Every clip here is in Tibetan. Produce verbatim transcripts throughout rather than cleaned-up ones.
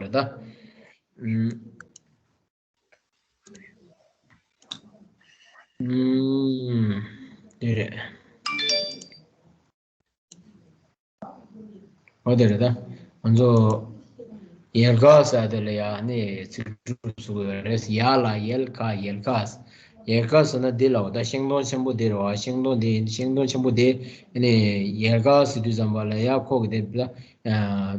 རེད་ད། ཨུམ། ཨུམ། དེ་རེད། འོ་དེ་རེད་ད། ང་ཚོ་ཡལ་ག་ཟེར་དེ་ལ་ཡ་ནི་ཚིག་གྲུབ་བཟོ་དགོས་རེད། ཡ་ལ་ཡལ་ག་ཡལ་ག་ཡལ་ག་ཟེར་ན་འདི་ལ་འོ་ད་ཤིང་སྡོང་ཆེན་པོ་འདི་རེད་བ། ཤིང་སྡོང་འདི་ཤིང་སྡོང་ཆེན་པོ་འདི་ནི་ཡལ་ག་ཟེར་དུས་ཙམ་པ་ལ་ཡ་ཁོ་གི་དེ་ལ་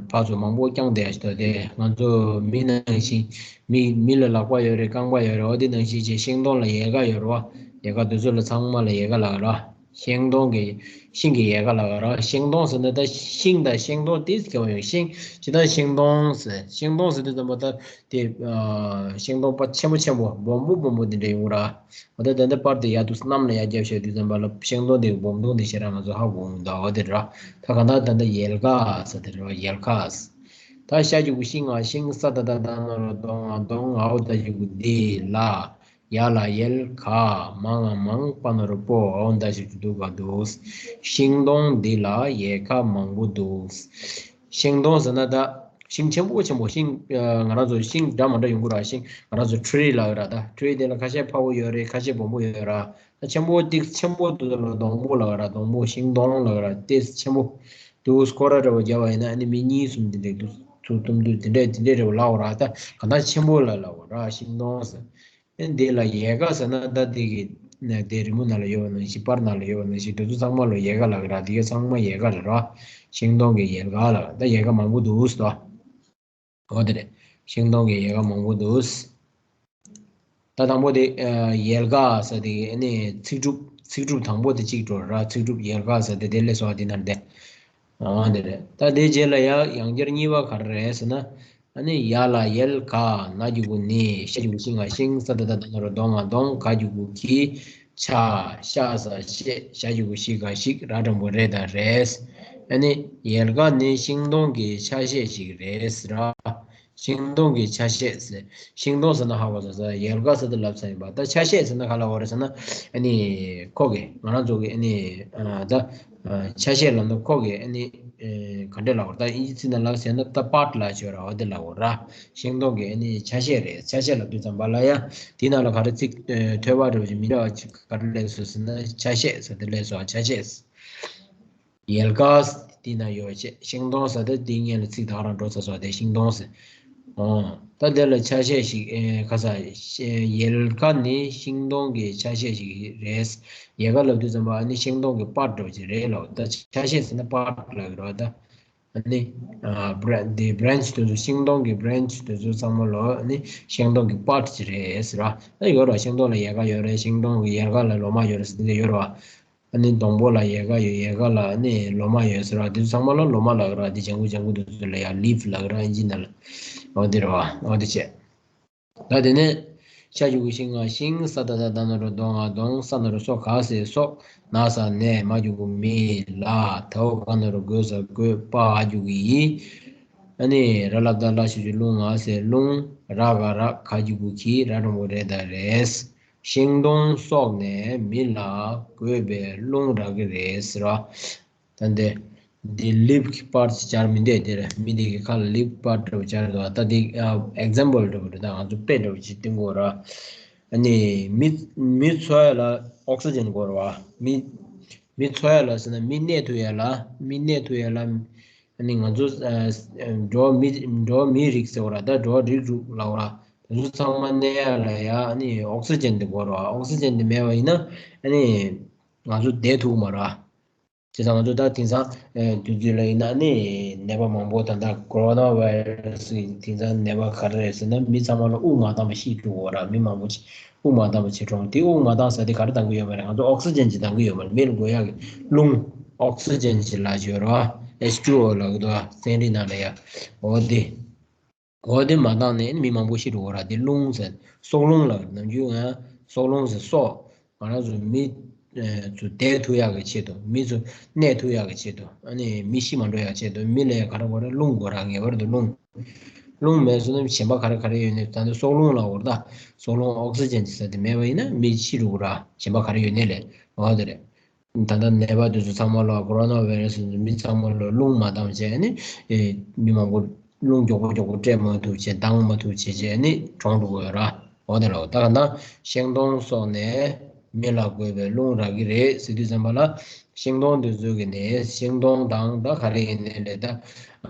ཕར་ཚུར་མང་པོ་བརྐྱངས་བསྡད་ཞིག་ད། དེ་ང་ཚོ་མི་ནང་བཞིན་མི་མི་ལ་ལག་པ་ཡོད་རེད། རྐང་པ་ཡོད་རེད། འོ་དེ་ནང་བཞིན་བྱས་ཤིང་སྡོང་ལ་ཡལ་ག་ཡོད་རེད་བ། ཡལ་ག་དེ་ཚོ་ལ་ཚང་མ་ལ་ཡལ་ག་ལབ་ར། ཤིང་སྡོང་གི་ཤིང་གི་ཡལ་ག་ལབ་ར། ཤིང་སྡོང་ཟེར་ན་ད་ཤིང་དང་ཤིང་སྡོང་དེ་ག་བ་ཡོད། ཤིང་ཇི་ལྟར་ཤིང་སྡོང་ཟེར། ཤིང་སྡོང་ཟེར་དུས་ཙམ་པ་ད་དེ་ཤིང་སྡོང་པ་ཆེན་པོ་ཆེན་པོ་སྦོམ་པོ་སྦོམ་པོ་དེ་འདྲ་ཡོང་ར། འོ་ད་ད་ལྟ་པར་དེ་ཡར་དུ་གནམ་ལ་ཡར་བརྒྱབ་བྱས་དུས་ཙམ་པ་ལ་ཤིང་སྡོང་དེ་སྦོམ་སྡོང་དེ་ཞེ་དྲག་ང་ཚོ་ཧ་གོ་འོང་། ད་འོ་དེ་ར། ད་ག་ད་ད་ད་ཡལ་ག་ཟེར་དེ་ར། ཡལ་ག་ཟེར། ད་ཤ་གི་གུ་ཤི་ང་ཤིང་ས་ད་ད་ད་ན་རོ་དོ་ང་དོང་། འའོ་ད་གི་གུ་འདི་ལ། ཡ་ལ་ཡལ་ག་མ་ང་མང་པ་ན་རོ་པོ། འའོ་ད་གི་གུ་དུ་ག་དུ། ཤིང་སྡོང་འདི་ལ་ཡལ་ག་མང་པོ་འདུག། ཤིང་སྡོང་ཟེར་ན་ད་ཤིང་ཆེན་པོ་ཆེན་པོ་ཤིང་ང་རང་ཚོ་ཤིང་འདྲ་མ་འདྲ་ཡོང་གི་ར། ཤིང་ང་རང་ཚོ་ཊི་རི་ལབ་ཀྱི་ར། ད་ཊི་རི་དེ་ལ་ཁ་ཤས་ཕ་བོ་ཡོད་རེད། ཁ་ཤས་སྦོམ་པོ་ཡོད་ར། ཆེན་པོ་ཏིག་ཆེན་པོ་དེ་ཚོ་ལ་སྡོང་པོ་ལབ་ར། སྡོང་པོ་ཤིང་སྡོང་ལབ་ར། ཏེ་ཆེན་པོ་དུ་སྐོར་ར་འདྲ་བོ་རྒྱབ་པ་ཡིན་ན་ཨ་ནི་མི་གཉིས་གསུམ་དེ་འདྲས་འདུག་ཚུར་གཏུམ་དུས་དེ་འདྲས་དེ་འདྲས་འདྲ་བོ་ལབ་ར། ད་ག་ད་ཆེན་པོ་ལ་ལབ་ར། ཤིང་སྡོང་ཟེར། ཨ་ནི་དེ་ལ་ཡལ་ག་ཟེར་ན་ད་དེ་གི་ནས་དེ་རི་མོ་ནང་ལ་ཡོད་པ་ནང་བཞིན་པར་ནང་ལ་ཡོད་པ་ནང་བཞིན་དེ་ཚོ་ཚང་མ་ལ་ཡལ་ག་ལབ་ཀྱི་ར། དེ་ག་ཚང་མ་ཡལ་ག་རེད་ར། ཤིང་སྡོང་གི་ཡལ་ག་ལ་ད་ཡལ་ག་མང་པོ་འདུག་ཟེར། འོ་དེ་རེད། ཤིང་སྡོང་གི་ཡལ་ག་མང་པོ་འདུག། ད་དང་པོ་དེ་ཡལ་ག་ཟེར་དེ་ཨ་ནི་ཚིག་གྲུབ་ཚིག་གྲུབ་དང་པོ་དེ་གཅིག་འགྲོ་ར། ཚིག་གྲུབ་ཡལ་ག་ཟེར་དེ་དེ་ལས་སོ་དེ་ནར་དེ། འོ་དེ་རེད། ད་དེ་རྗེས་ལ་ཡང་ཡང་བསྐྱར་གཉིས་པ་ག་རེ་རེད་ཟེར་ན། ཨ་ནི་ཡ་ལ་ཡལ་ག་ན་གི་གུ་ནི། ཤ་གི་གུ་ཤི་ང་ཤིང་ས་ད་ད་ད་ན་རོ་དོ་ང་དོང་། ག་གི་གུ་གི་ཆ་ཤ་ས་ཤེ། ཞ་གི་གུ་ཞི་ག་ཞིག་ར་འགྲེང་བུ་རེ་ད་རེད། ཨ་ནི་ཡལ་ག་ནི་ཤིང་སྡོང་གི་ཆ་ཤས་ཤིག་རེད་ཟེར་ར། ཤིང་སྡོང་གི་ཆ་ཤས་ཟེར། ཤིང་སྡོང་ཟེར་ན་ཧ་གོ་ས་ས། ཡལ་ག་ཟེར་དེ་ལབ་ས་ཡིན་པ། ད་ཆ་ཤས་ཟེར་ན་ག་ལ་བ་རེད་ཟེར་ན། ཨ་ནི་ཁོ་གི་ང་རང་ཚོ་གི་ཨ་ནི་ད་ཆ་ཤས་ལབ་ན་ཁོ་གི་ཨ་ནི་ག་འདྲས་ལབ་དགོས་རེད། ད་ཨིན་ཇི་ཚིག་ནང་ལ་ཟེར་ན་ད་པར་ཊི་ལབ་ཀྱི་ཡོད་ར། འོ་དེ་ལབ་དགོས་ར། ཤིང་སྡོང་གི་ཨ་ནི་ཆ་ཤས་རེད། ཆ་ཤས་ལབ་དུས་ཙམ་པ་ལ་ཡ་དེའི་ནང་ལ་ག་རེ་ཚིག་ཐོས་པ་འདྲ་བོ་ཅིག་མི་འདྲ་བ་ཅིག་ག་རེ་སླེབས་སོང་ཟེར་ན་ཆ་ཤས་ཟེར་དེ་སླེབས་སོང་། ཆ་ཤས། ཡལ་ག་དེའི་ནང་ཡོད་བྱས། ཤིང་སྡོང་ཟེར་དེ་དེའི་སྔོན་ལ་ཚིག་ད་ག་རང་འགྲོ་ཚར་སོང་། དེ་ཤིང་སྡོང་ཟེར། ཨོ། ད་དེ་ལ་ཆ་ཤས་ཤིག་ཨེ་ཁ་ས་ཤ་ཡལ་ག་ནི་ཤིང་སྡོང་གི་ཆ་ཤས་ཤིག་རེད། ཡལ་ག་ལབ་དུས་ཙམ་པ་ཨ་ནི་ཤིང་སྡོང་གི་པར་ཊི་འདྲ་བོ་ཅིག་རེད་ལབ། ད་ཆ་ཤས་ཟེར་ན་པར་ཊི་ལབ་ཀྱི་རེད་བ། ད་ཨ་ནི་ཨ་བྷི་རན་ཆི་དེ་ཚོ་ཤིང་སྡོང་གི་བྷི་རན་ཆི་དེ་ཚོ་ཚང་མ་ལོ་ཨ་ནི་ཤིང་སྡོང་གི་པར་ཊི་ཅིག་རེད་ཟེར་བ། ད་ཡོད་རེད་བ། ཤིང་སྡོང་ལ་ཡལ་ག་ཡོད་རེད། ཤིང་སྡོང་གི་ཡལ་ག་ལ་ལོ་མ་ཡོད་རེད་ཟེར་དེ་འདྲ་ཡོད་རེད་བ། ཨ་ནི་སྡོང་པོ་ལ་ཡལ་ག་ཡོད། ཡལ་ག་ལ་ཨ་ནི་ལོ་མ་ཡོད་ཟེར་བ། དེ་ཚོ་ཚང་མ་ལ་ལོ་མ་ལབ་ཀྱི་རེད་བ། དེ་ལྗང་གུ་ལྗང་གུ་དེ་ཚོ་ལ་ཡ་ལིབ་ལབ་ཀྱི་རེད་བ། ཨིན་ཇི་ནང་ལ། འོ་དེ་རེད་བ། འོ་དེ་བྱས། ད་དེ་ནས་ཤ་གི་གུ་ཤིང་ང་ཤིང་ས་ད་ད་ད་ན་རོ་དོ་ང་དོང་། ས་ན་རོ་སོ་ག་ས་སོགས། ན་ས་ནས། མ་གི་གུ་མི་ལ། ད་འོ་ག་ན་རོ་གོ་ས་གོས། པ་འ་གི་གུ་འི། ཨ་ནི་ར་ལ་བཏགས་རླ་ཞབས་ཀྱུ་རླུ་ང་ས་རླུང་། ར་ག་རག་ག་གི་གུ་གི་ར་འགྲེང་བུ་རེ་ད་རེད། ཤིང་སྡོང་སོགས་ནས་མི་ལ་གོས་པའི་རླུང་རག་གི་རེད་ཟེར་བ། ད་འདི་འདི་ལིབ་ཀྱི་པར་ཅིག་སྦྱར་མི་འདོད། དེ་རེད། མི་དེ་གི་ཁ་ལ་ལིབ་པར་འདྲ་བོ་སྦྱར་འདུག། ད་འདི་ཨེག་ཛམ་པལ་འདྲ་བོ་རེད། ད་ང་ཚོ་དཔེ་འདྲ་བོ་ཅིག་སྟོན་གྱི་ཡོད་ར། ཨ་ནི་མི་མི་འཚོ་ཡ་ལ་ཨོག་སི་ཇན་དགོས་རེད་བ། མི་མི་འཚོ་ཡ་ལ་ཟེར་ན་མི་གནས་ཐུབ་ཡ་ལ། མི་གནས་ཐུབ་ཡ་ལ། ཨ་ནི་ང་ཚོ་ཨ་འགྲོ་བ་མི་འགྲོ་བ་མིའི་རིགས་ཟེར་བ་ར། ད་འགྲོ་བ་རིགས་དྲུག་ལབ་པ་ར། དེ་ཚོ་ཚང་མ་གནས་ཡ་ལ་ཡ་ཨ་ནི་ཨོག་སི་ཇན་དེ་དགོས་རེད་བ། ཨོག་སི་ཇན་དེ་མེད་པ་ཡིན་ན་ཨ་ནི་ང་ཚོ་བསྡད་ཐུབ་ཀྱི་མ་རེད་བ། བྱས་ཙང་ང་ཚོ་ད་དེང་སང་ཨེ་དུས་ཚོད་ལ་ཡིན་ན་ནི་ནད་པ་མང་པོ། ད་ལྟ་ཀོ་རོ་ན་བྷའི་ར་སི་དེང་སང་ནད་པ་ག་རེ་རེད་ཟེར་ན་མི་ཚང་མ་ལ་དབུགས་མ་བཏང་བ་ཤི་འགྲོ་གི་ཡོད་ར། མི་མང་པོ་ཅིག་དབུགས་མ་བཏང་བ་བྱས་འགྲོ་གི། དེ་དབུགས་མ་བཏང་ས་དེ་ག་རེ་བཏང་གི་ཡོད་མ་རེད། ང་ཚོ་ཨོག་སི་ཇན་ཅིག་བཏང་གི་ཡོད་མ་རེད། མི་ལ་དགོས་ཡག་གི་རླུང་ཨོག་སི་ཇན་ཅིག་ལབ་ཀྱི་ཡོད་ར། ཨེཆ་ཊུ་ཨོ་ལབ་ཀྱི་འདུག་ཨ། ཚན་རིག་ནང་ལ་ཡ། འོ་དེ། འོ་དེ་མ་བཏང་ནས་མི་མང་པོ་ཤི་འགྲོ་གི་ར། དེ་རླུང་ཟེར། སྲོག་རླུང་ལབ། ནམ་རྒྱུན་ང་སྲོག་རླུང་ཟེར། སྲོག་ང་རང་ཚོ་མི་ཚོ་བསྡད་ཐུབ་ཡག་གི་ཆེད་དུ། མི་ཚོ་གནས་ཐུབ་ཡག་གི་ཆེད་དུ། ཨ་ནི་མི་ཤི་མ་འགྲོ་ཡག་ཆེད་དུ་མི་ལ་ག་རེ་དགོས་རེད། རླུང་དགོས་ར། ངེས་པར་དུ་རླུང་། རླུང་མེད་སོང་ན་གཞན་པ་ག་རེ་ག་རེ་ཡོད་ནའི། ད་ནི་སྲོག་རླུང་ལབ་དགོས་རེད་ད། སྲོག་རླུང་ཨོག་སི་ཇན་ཅིག་ཟེར་དེ་མེད་པ་ཡིན་ན་མི་ཤི་འགྲོ་གི་ར། གཞན་པ་ག་རེ་ཡོད་ནའི་ལས། འོ་དེ་རེད། ད་ལྟ་ནད་པ་དེ་ཚོ་ཚང་མ་ལ། ཀོ་རོ་ན་བྷའི་ར་སི་དེ་ཚོ་མི་ཚང་མ་ལ་རླུང་མ་བཏང་བྱས་ནས་ཨེ་མི་མང་པོ་ རླུང་མགྱོགས་པོ་མགྱོགས་པོ་སྤྲད་མ་ཐུབ་བྱས་ལྡང་མ་ཐུབ་བྱས་བྱས་ནི་གྲོངས་འགྲོ་གི་ཡོད་ར། འོ་དེ་ལ་འོ་ད་ག་ན་ཤིང་སྡོང་སོགས་ནས་མི་ལ་དགོས་པའི་རླུང་རག་གི་རེད་ཟེར་དུས་ཙམ་པ་ལ། ཤིང་སྡོང་དེ་ཚོ་གི་ནས་ཤིང་སྡོང་དང་ད་ག་རེ་ཡིན་ནའི་ལས་ད་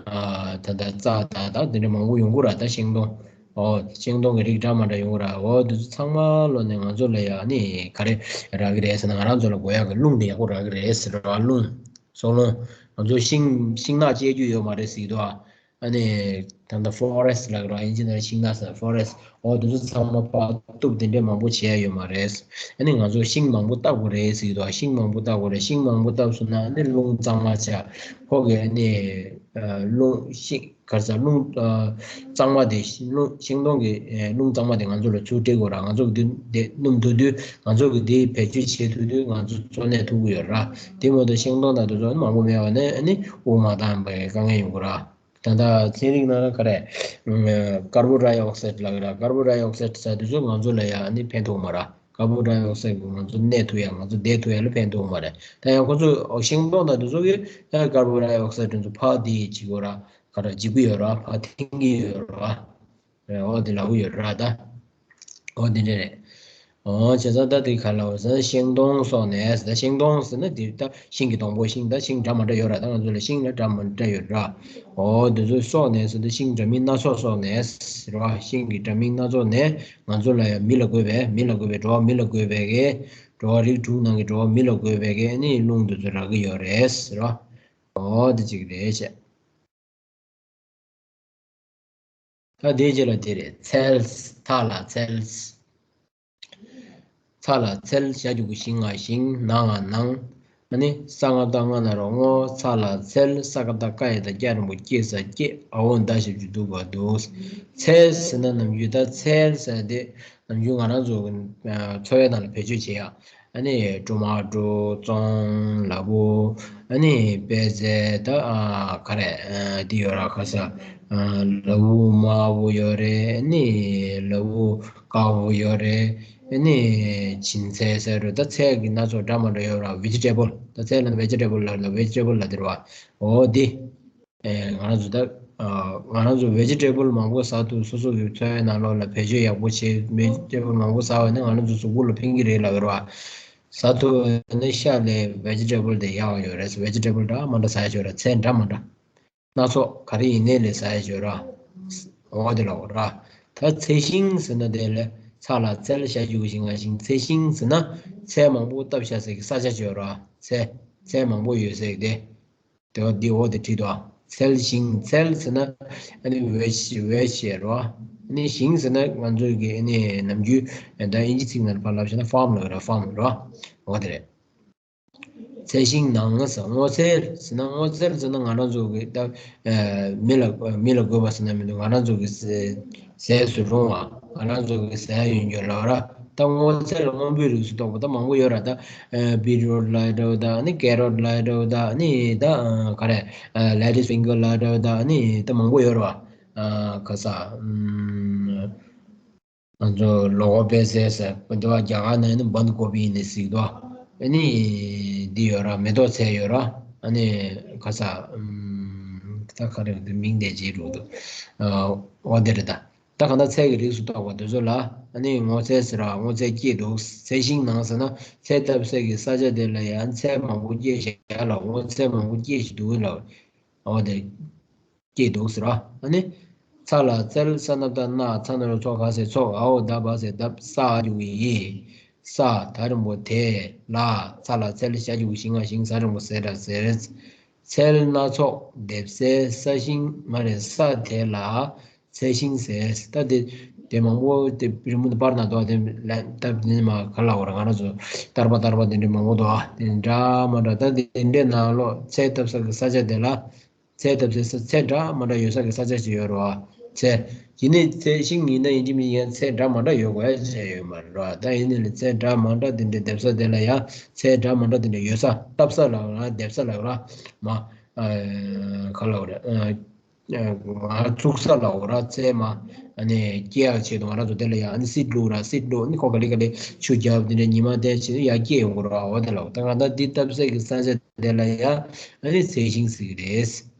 ད་ད་རྩྭ་དང་ད་དེ་འདྲ་མང་པོ་ཡོང་གི་ར། ད་ཤིང་སྡོང་འོ་ཤིང་སྡོང་གི་རིགས་འདྲ་མ་འདྲ་ཡོང་གི་ར། འོ་དེ་ཚོ་ཚང་མ་ལོ་ནས་ང་ཚོ་ལ་ཡ་ནི་ག་རེ་རག་གི་རེད་ཟེར་ན་ང་རང་ཚོ་ལ་དགོས་ཡག་གི་རླུང་དེ་ཡག་པོ་རག་གི་རེད་ཟེར་བ། རླུང་སོགས་རླུང་ང་ཚོ་ཤིང་ཤིང་ནགས་བཅད་རྒྱུ་ཡོད་མ་རེད་ཟེར་གྱི་འདུག་ཨ། ཨ་ནི་ད་ལྟ་ཕོ་རེ་སི་ལབ་ར་ཨིན་ཇི་ནང་ཤིང་ནགས་ཟེར་ཕོ་རེ་སི། འོ་དེ་ཚོ་ཚང་མ་ཕར་གཏུབ་དེ་འདྲས་མང་པོ་བྱས་ཡོད་མ་རེད། ཨ་ནི་ང་ཚོ་ཤིང་མང་པོ་བཏབ་དགོས་རེད་ཟེར་གྱི་འདུག་ཤིང་མང་པོ་བཏབ་དགོས་རེད། ཤིང་མང་པོ་བཏབ་སོང་ན་ཨ་ནི་རླུང་གཙང་མ་ཆགས། ཁོ་གི་ཨ་ནི་རླུང་ཤིང་ག་རེ་ཟེར་རླུང་གཙང་མ་དེ་རླུང་ཤིང་སྡོང་གི་རླུང་གཙང་མ་དེ་ང་ཚོ་ལ་ཚུར་སྤྲད་དགོས་ར། ང་ཚོ་གི་དེ་སྣུམ་ཐུག་དུས་ང་ཚོ་གི་དེ་བེད་སྤྱོད་བྱེད་ཐུབ་དུས་ང་ཚོ་གཙོ་གནད་ཐུག་གི་ཡོད་ར། དེ་མ་གཏོགས་ཤིང་སྡོང་དང་དེ་ཚོ་མང་པོ་མེད་པ་ནས་ཨ་ནི་དབུགས་མ་འདང་བའི་དཀའ་ངལ་ཡོང་གི་ར། ད་ལྟ་ཚན་རིག་ནང་ལ་ག་རེ། ཀར་བོ་ཌའི་ཨོག་སའིཌ་ལབ་ཀྱི་ར། ཀར་བོ་ཌའི་ཨོག་སའིཌ་ཟེར་དུས་ཚོད་ང་ཚོ་ལ་ཡང་ནི་ཕན་ཐོགས་མ་ར། ཀར་བོ་ཌའི་ཨོག་སའིཌ་ང་ཚོ་གནས་ཐུབ་ཡ་ང་ཚོ་བསྡད་ཐུབ་ཡ་ལ་ཕན་ཐོགས་མ་རེད། ད་ཡང་ཁོ་ཚོས་ཤིང་སྡོང་དང་དེ་ཚོ་གིས་ཀར་བོ་ཌའི་ཨོག་སའིཌ་དེ་ཚོ་ཕར་དེ་བྱེད་ཀྱི་ཡོད་ར། ག་རེ་འཇིབ་ཀྱི་ཡོད་ར། ཕར་འཐེན་གྱི་ཡོད་ར། རེད། འོ་དེ་ལབ་ཀྱི་ཡོད་ར་ད། འོ་དེ་འདྲ་རེད། འོ་བྱས་ཙང་ད་དེ་ག་ལབ་ཟེར་ན་ཤིང་སྡོང་སོགས་ནས་ཟེར། ད་ཤིང་སྡོང་ཟེར་ན་དེ་ད་ཤིང་གི་སྡོང་པོ་ཤིང་ད་ཤིང་འདྲ་མ་འདྲ་ཡོད་ར། ད་ང་ཚོ་ལ་ཤིང་ལ་འདྲ་མ་འདྲ་ཡོད་ར། འོ་དེ་ཚོ་སོགས་ནས་ཟེར་ན་ཤིང་འདྲ་མིན་སྣ་ཚོགས་སོགས་ནས་ཟེར་བ། ཤིང་གི་འདྲ་མིན་སྣ་ཚོགས་ནས་ང་ཚོ་ལ་ཡང་མི་ལ་དགོས་པའི་མི་ལ་དགོས་པའི་འགྲོ་བ་མི་ལ་དགོས་པའི་གི་འགྲོ་བ་རིགས་དྲུག་ནང་གི་འགྲོ་བ་མི་ལ་དགོས་པའི་གི་ནི་རླུང་དེ་ཚོ་རག་གི་ཡོད་རེད་ཟེར་བ། འོ་དེ་གཅིག་རེད་བྱས། ད་དེའི་རྗེས་ལ་དེ་རེད། ཚལ། ཚ་ལ་ཚལ། ཚ་ལ་ཚལ། ཞ་གི་གུ་ཞི་ང་ཞིང་། ན་ང་ནང་། ཨ་ནི་ས་ང་བཏགས་སྔ་ན་རོ་སྔོ། ཚ་ལ་ཚལ། ས་ག་བཏགས་སྐ་ཡ་བཏགས་སྐྱ་འགྲེང་བུ་སྐྱེ་ས་སྐྱེས། འ་འོག་འདའ་ཞབས་ཀྱུ་འདུག་པ་འདུག་ཚལ་ཟེར་ན་ནམ་རྒྱུན་ད་ཚལ་ཟེར་དེ་ནམ་རྒྱུན་ང་རང་ཚོ་གི་འཚོ་བའི་ནང་ལ་བེད་སྤྱོད་བྱེད་ཡ། ཨ་ནི་ཊོ་མ་ཊོ། བཙོང་། ལ་ཕུག་ཨ་ནི་པད་ཚལ། ད་ཨ་ག་རེ་ཨ་འདི་ཡོད་ར། ཁ་ས་ཨ་ལ་ཕུག་དམར་པོ་ཡོད་རེད། ཨ་ནི་ལ་ཕུག་དཀར་པོ་ཡོད་རེད། ཨ་ནི་བྱིན་ཚལ་ཟེར་རོ། ད་ཚལ་གྱི་སྣ་ཚོགས་འདྲ་མ་འདྲ་ཡོད་ར། ཝེ་ཇི་ཊེ་བལ། ད་ཚལ་ལ་ཝེ་ཇི་ཊེ་བལ་ལ་ཝེ་ཇི་ཊེ་བལ་ལ་དེ་རེད་བ། འོ་འདི། ཨེ་ང་རང་ཚོ་ད་ཨ་ང་རང་ཚོ་ཝེ་ཇི་ཊེ་བལ་མང་པོ་ཟ་ཐུབ། སོ་སོ་གི་འཚོ་བའི་ནང་ལོགས་ལ་བེད་སྤྱོད་ཡག་པོ་བྱེད། ཝེ་ཇི་ཊེ་བལ་མང་པོ་ཟ་བ་ནི་ང་རང་ཚོ་གཟུགས་པོ་ལ་ཕན་གྱི་རེད་ལབ་ཡོད་རེད་བ། ཟ་ཐུབ་ནི་ཤ་ལས་ཝེ་ཇི་ཊེ་བལ་དེ་ཡག་ཡོད་རེད། ཝེ་ཇི་ཊེ་བལ་འདྲ་མ་འདྲ་ཟ་ཡ་ཡོད་རེད། ཚལ་འདྲ་མ་འདྲ་སྣ་ཚོགས་ག་རེ་ཡིན་ནའི་ལས་ཟ་ཡ་ཡོད་རེད། འོ་དེ་ལ་འོ་ར། ད་ཚལ་ཤིང་ཟེར་ན་དེ་ལས་ཚ་ལ་ཚལ། ཞ་གི་གུ་ཞི་ང་ཞིང་། ཚལ་ཤིང་ཟེར་ན་ཚལ་མང་པོ་བཏབ་བཞག་སའི་གི་ས་ཆ་ཅིག་ཡོད་ར། ཚལ་ཚལ་མང་པོ་ཡོད་སའི་གི་དེ། དེ་བ་འདི་འོ་དེ་བྲིས་འདུག་ཚལ་ཤིང་། ཚལ་ཟེར་ན་ཨ་ནི་ཝེ་ཤི་ཝེ་ཤི་རོ། ཨ་ནི་ཤིང་ཟེར་ན་ང་ཚོའི་གི་ཨ་ནི་ནམ་རྒྱུན་ད་ཨིན་ཇི་ཚིག་ནང་ཕར་ལབ་བྱས་ན་ཕརམ་ལབ་ར། ཕརམ་རོ། འོ་དེ་རེད། ཚལ་ཤིང་ནང་ཟེར། སྔོ་ཚལ་ཟེར་ན་སྔོ་ཚལ་ཟེར་ན་ང་རང་ཚོ་གི་ད་མི་ལ་མི་ལ་དགོས་པ་ཟེར་ན་མི་འདུག་ང་རང་ཚོ་གི་ཟས་སུ་རུང་བ། ང་རང་ཚོ་གི་ཟས་ཡོད་རྒྱུ་ལ་ར། ད་སྔོ་ཚལ་ལ་སྔོན་པོའི་རིགས་སུ་གཏོགས་པ་ད་མང་པོ་ཡོད་ར། ད་བི་ཊི་རུཊ་ལ་འདྲ་བོ་ད་ནི་ཀེ་རོཊ་ལ་འདྲ་བོ་ད་ནི་ད་ག་རེ་ལེ་ཊིས་ཕིང་གར་ལ་འདྲ་བོ་ད་ནི་ད་མང་པོ་ཡོད་ར་བ། ཁ་ས་ང་ཚོ་ལོ་གོ་པེ་ཟེར་ཟེར་འདི་བ་རྒྱ་གར་ནང་ནི་བན་ཀོ་པི་ནི་ཟིག་དོ། ཨ་ནི་འདི་ཡོད་ར། མེ་ཏོག་ཚལ་ཡོད་ར། ཨ་ནི་ཁ་ས་ད་ག་རེ་འདི་མིང་དེ་བརྗེད་འགྲོ་འདུག་འོ་དེ་རེད་ད། ད་ག་ད་ཚལ་གྱི་རིགས་སུ་གཏོགས་པ་དེ་ཚོ་ལ་ཨ་ནི་སྔོ་ཚལ་ཟེར་ར། སྔོ་ཚལ་སྐྱེས་འདུག་ཚལ་ཤིང་ནང་ཟེར་ན་ཚལ་བཏབ་སའི་གི་ས་ཆ་དེ་ལ་ཡང་ཚལ་མང་པོ་སྐྱེས་བཞག་ལ། སྔོ་ཚལ་མང་པོ་སྐྱེས་བཞག་འདུག་ལ། འོ་དེ་སྐྱེས་འདུག་ཟེར་བ། ཨ་ནི་ཚ་ལ་ཚལ། ས་ན་བཏགས་སྣ། ཚ་ན་རོ་ཚོ་ག་ས་ཚོགས། འ་འོག་འདའ་བ་ས་འདབ། ས་འ་གི་གུ་འི། ས་ད་འགྲེང་བུ་དེ། ལ། ཚ་ལ་ཚལ། ཞ་གི་གུ་ཞི་ང་ཞིང་། ཟ་འགྲེང་བུ་ཟེ་སྒྲ་ཟེར། ཚལ་སྣ་ཚོགས་འདེབས་སའི་ས་ཤིང་མ་རེད། ས་དེ་ལ་ཚལ་ཤིང་ཟེར། ད་དེ་དེ་མང་པོ་དེ་རི་མོ་དེ་པར་ན་དོ་དེ་ལ་ད་དེ་མ་ག་ལ་འོ་ར། ང་རང་ཚོ་ཏར་པ་ཏར་པ་དེ་འདྲ་མང་པོ་དོ། དེ་འདྲ་མ་འདྲ་ད་དེ་འདྲའི་ནང་ལོགས་ཚལ་བཏབ་ས་གི་ས་ཆ་དེ་ལ། ཚལ་བཏབ་སའི་ས་ཚལ་འདྲ་མ་འདྲ་ཡོད་ས་གི་ས་ཆ་ཅིག་ཡོད་རེད་བ། ཚལ་ཡིན་ནའི་ཚལ་ཤིང་ཡིན་ན་ཡིན་གཅིག་མིན་གཅིག་ཡང་ཚལ་འདྲ་མ་འདྲ་ཡོད་དགོས་ཡ་ཅིག་ཡོད་མ་རེད་བ། ད་ཡིན་ནའི་ལས་ཚལ་འདྲ་མ་འདྲ་དེ་འདྲའི་འདེབས་ས་དེ་ལ་ཡ་ཚལ་འདྲ་མ་འདྲ་དེ་འདྲ་ཡོད་ས། བཏབ་ས་ལ་འོ་ར། འདེབས་ས་ལ་འོ་ར། མ་ག་ལ་འོ་ར། ང་བཙུགས་ས་ལ་འོ་ར། ཚལ་མ་ཨ་ནི་སྐྱེ་ཡག་ཆེད་དུ་ང་རང་ཚོ་དེ་ལ་ཡ་ཨ་ནི་སིཌ་བླུགས་ར། སིཌ་བླུགས། ཨ་ནི་ཁོ་ག་ལེ་ག་ལེ་ཆུ་རྒྱབ་དེ་འདྲ་ཉི་མ་བསྟན་བྱས་ཡ་སྐྱེ་ཡོང་གི་རེད་བ། འོ་དེ་ལ་འོ་ད་ང་ད་འདི་བཏབ་ས་གི་ས་ཆ་དེ་ལ་ཡ་ཨ་ནི་ཚལ་ཤིང་ཟེར་གི་རེད།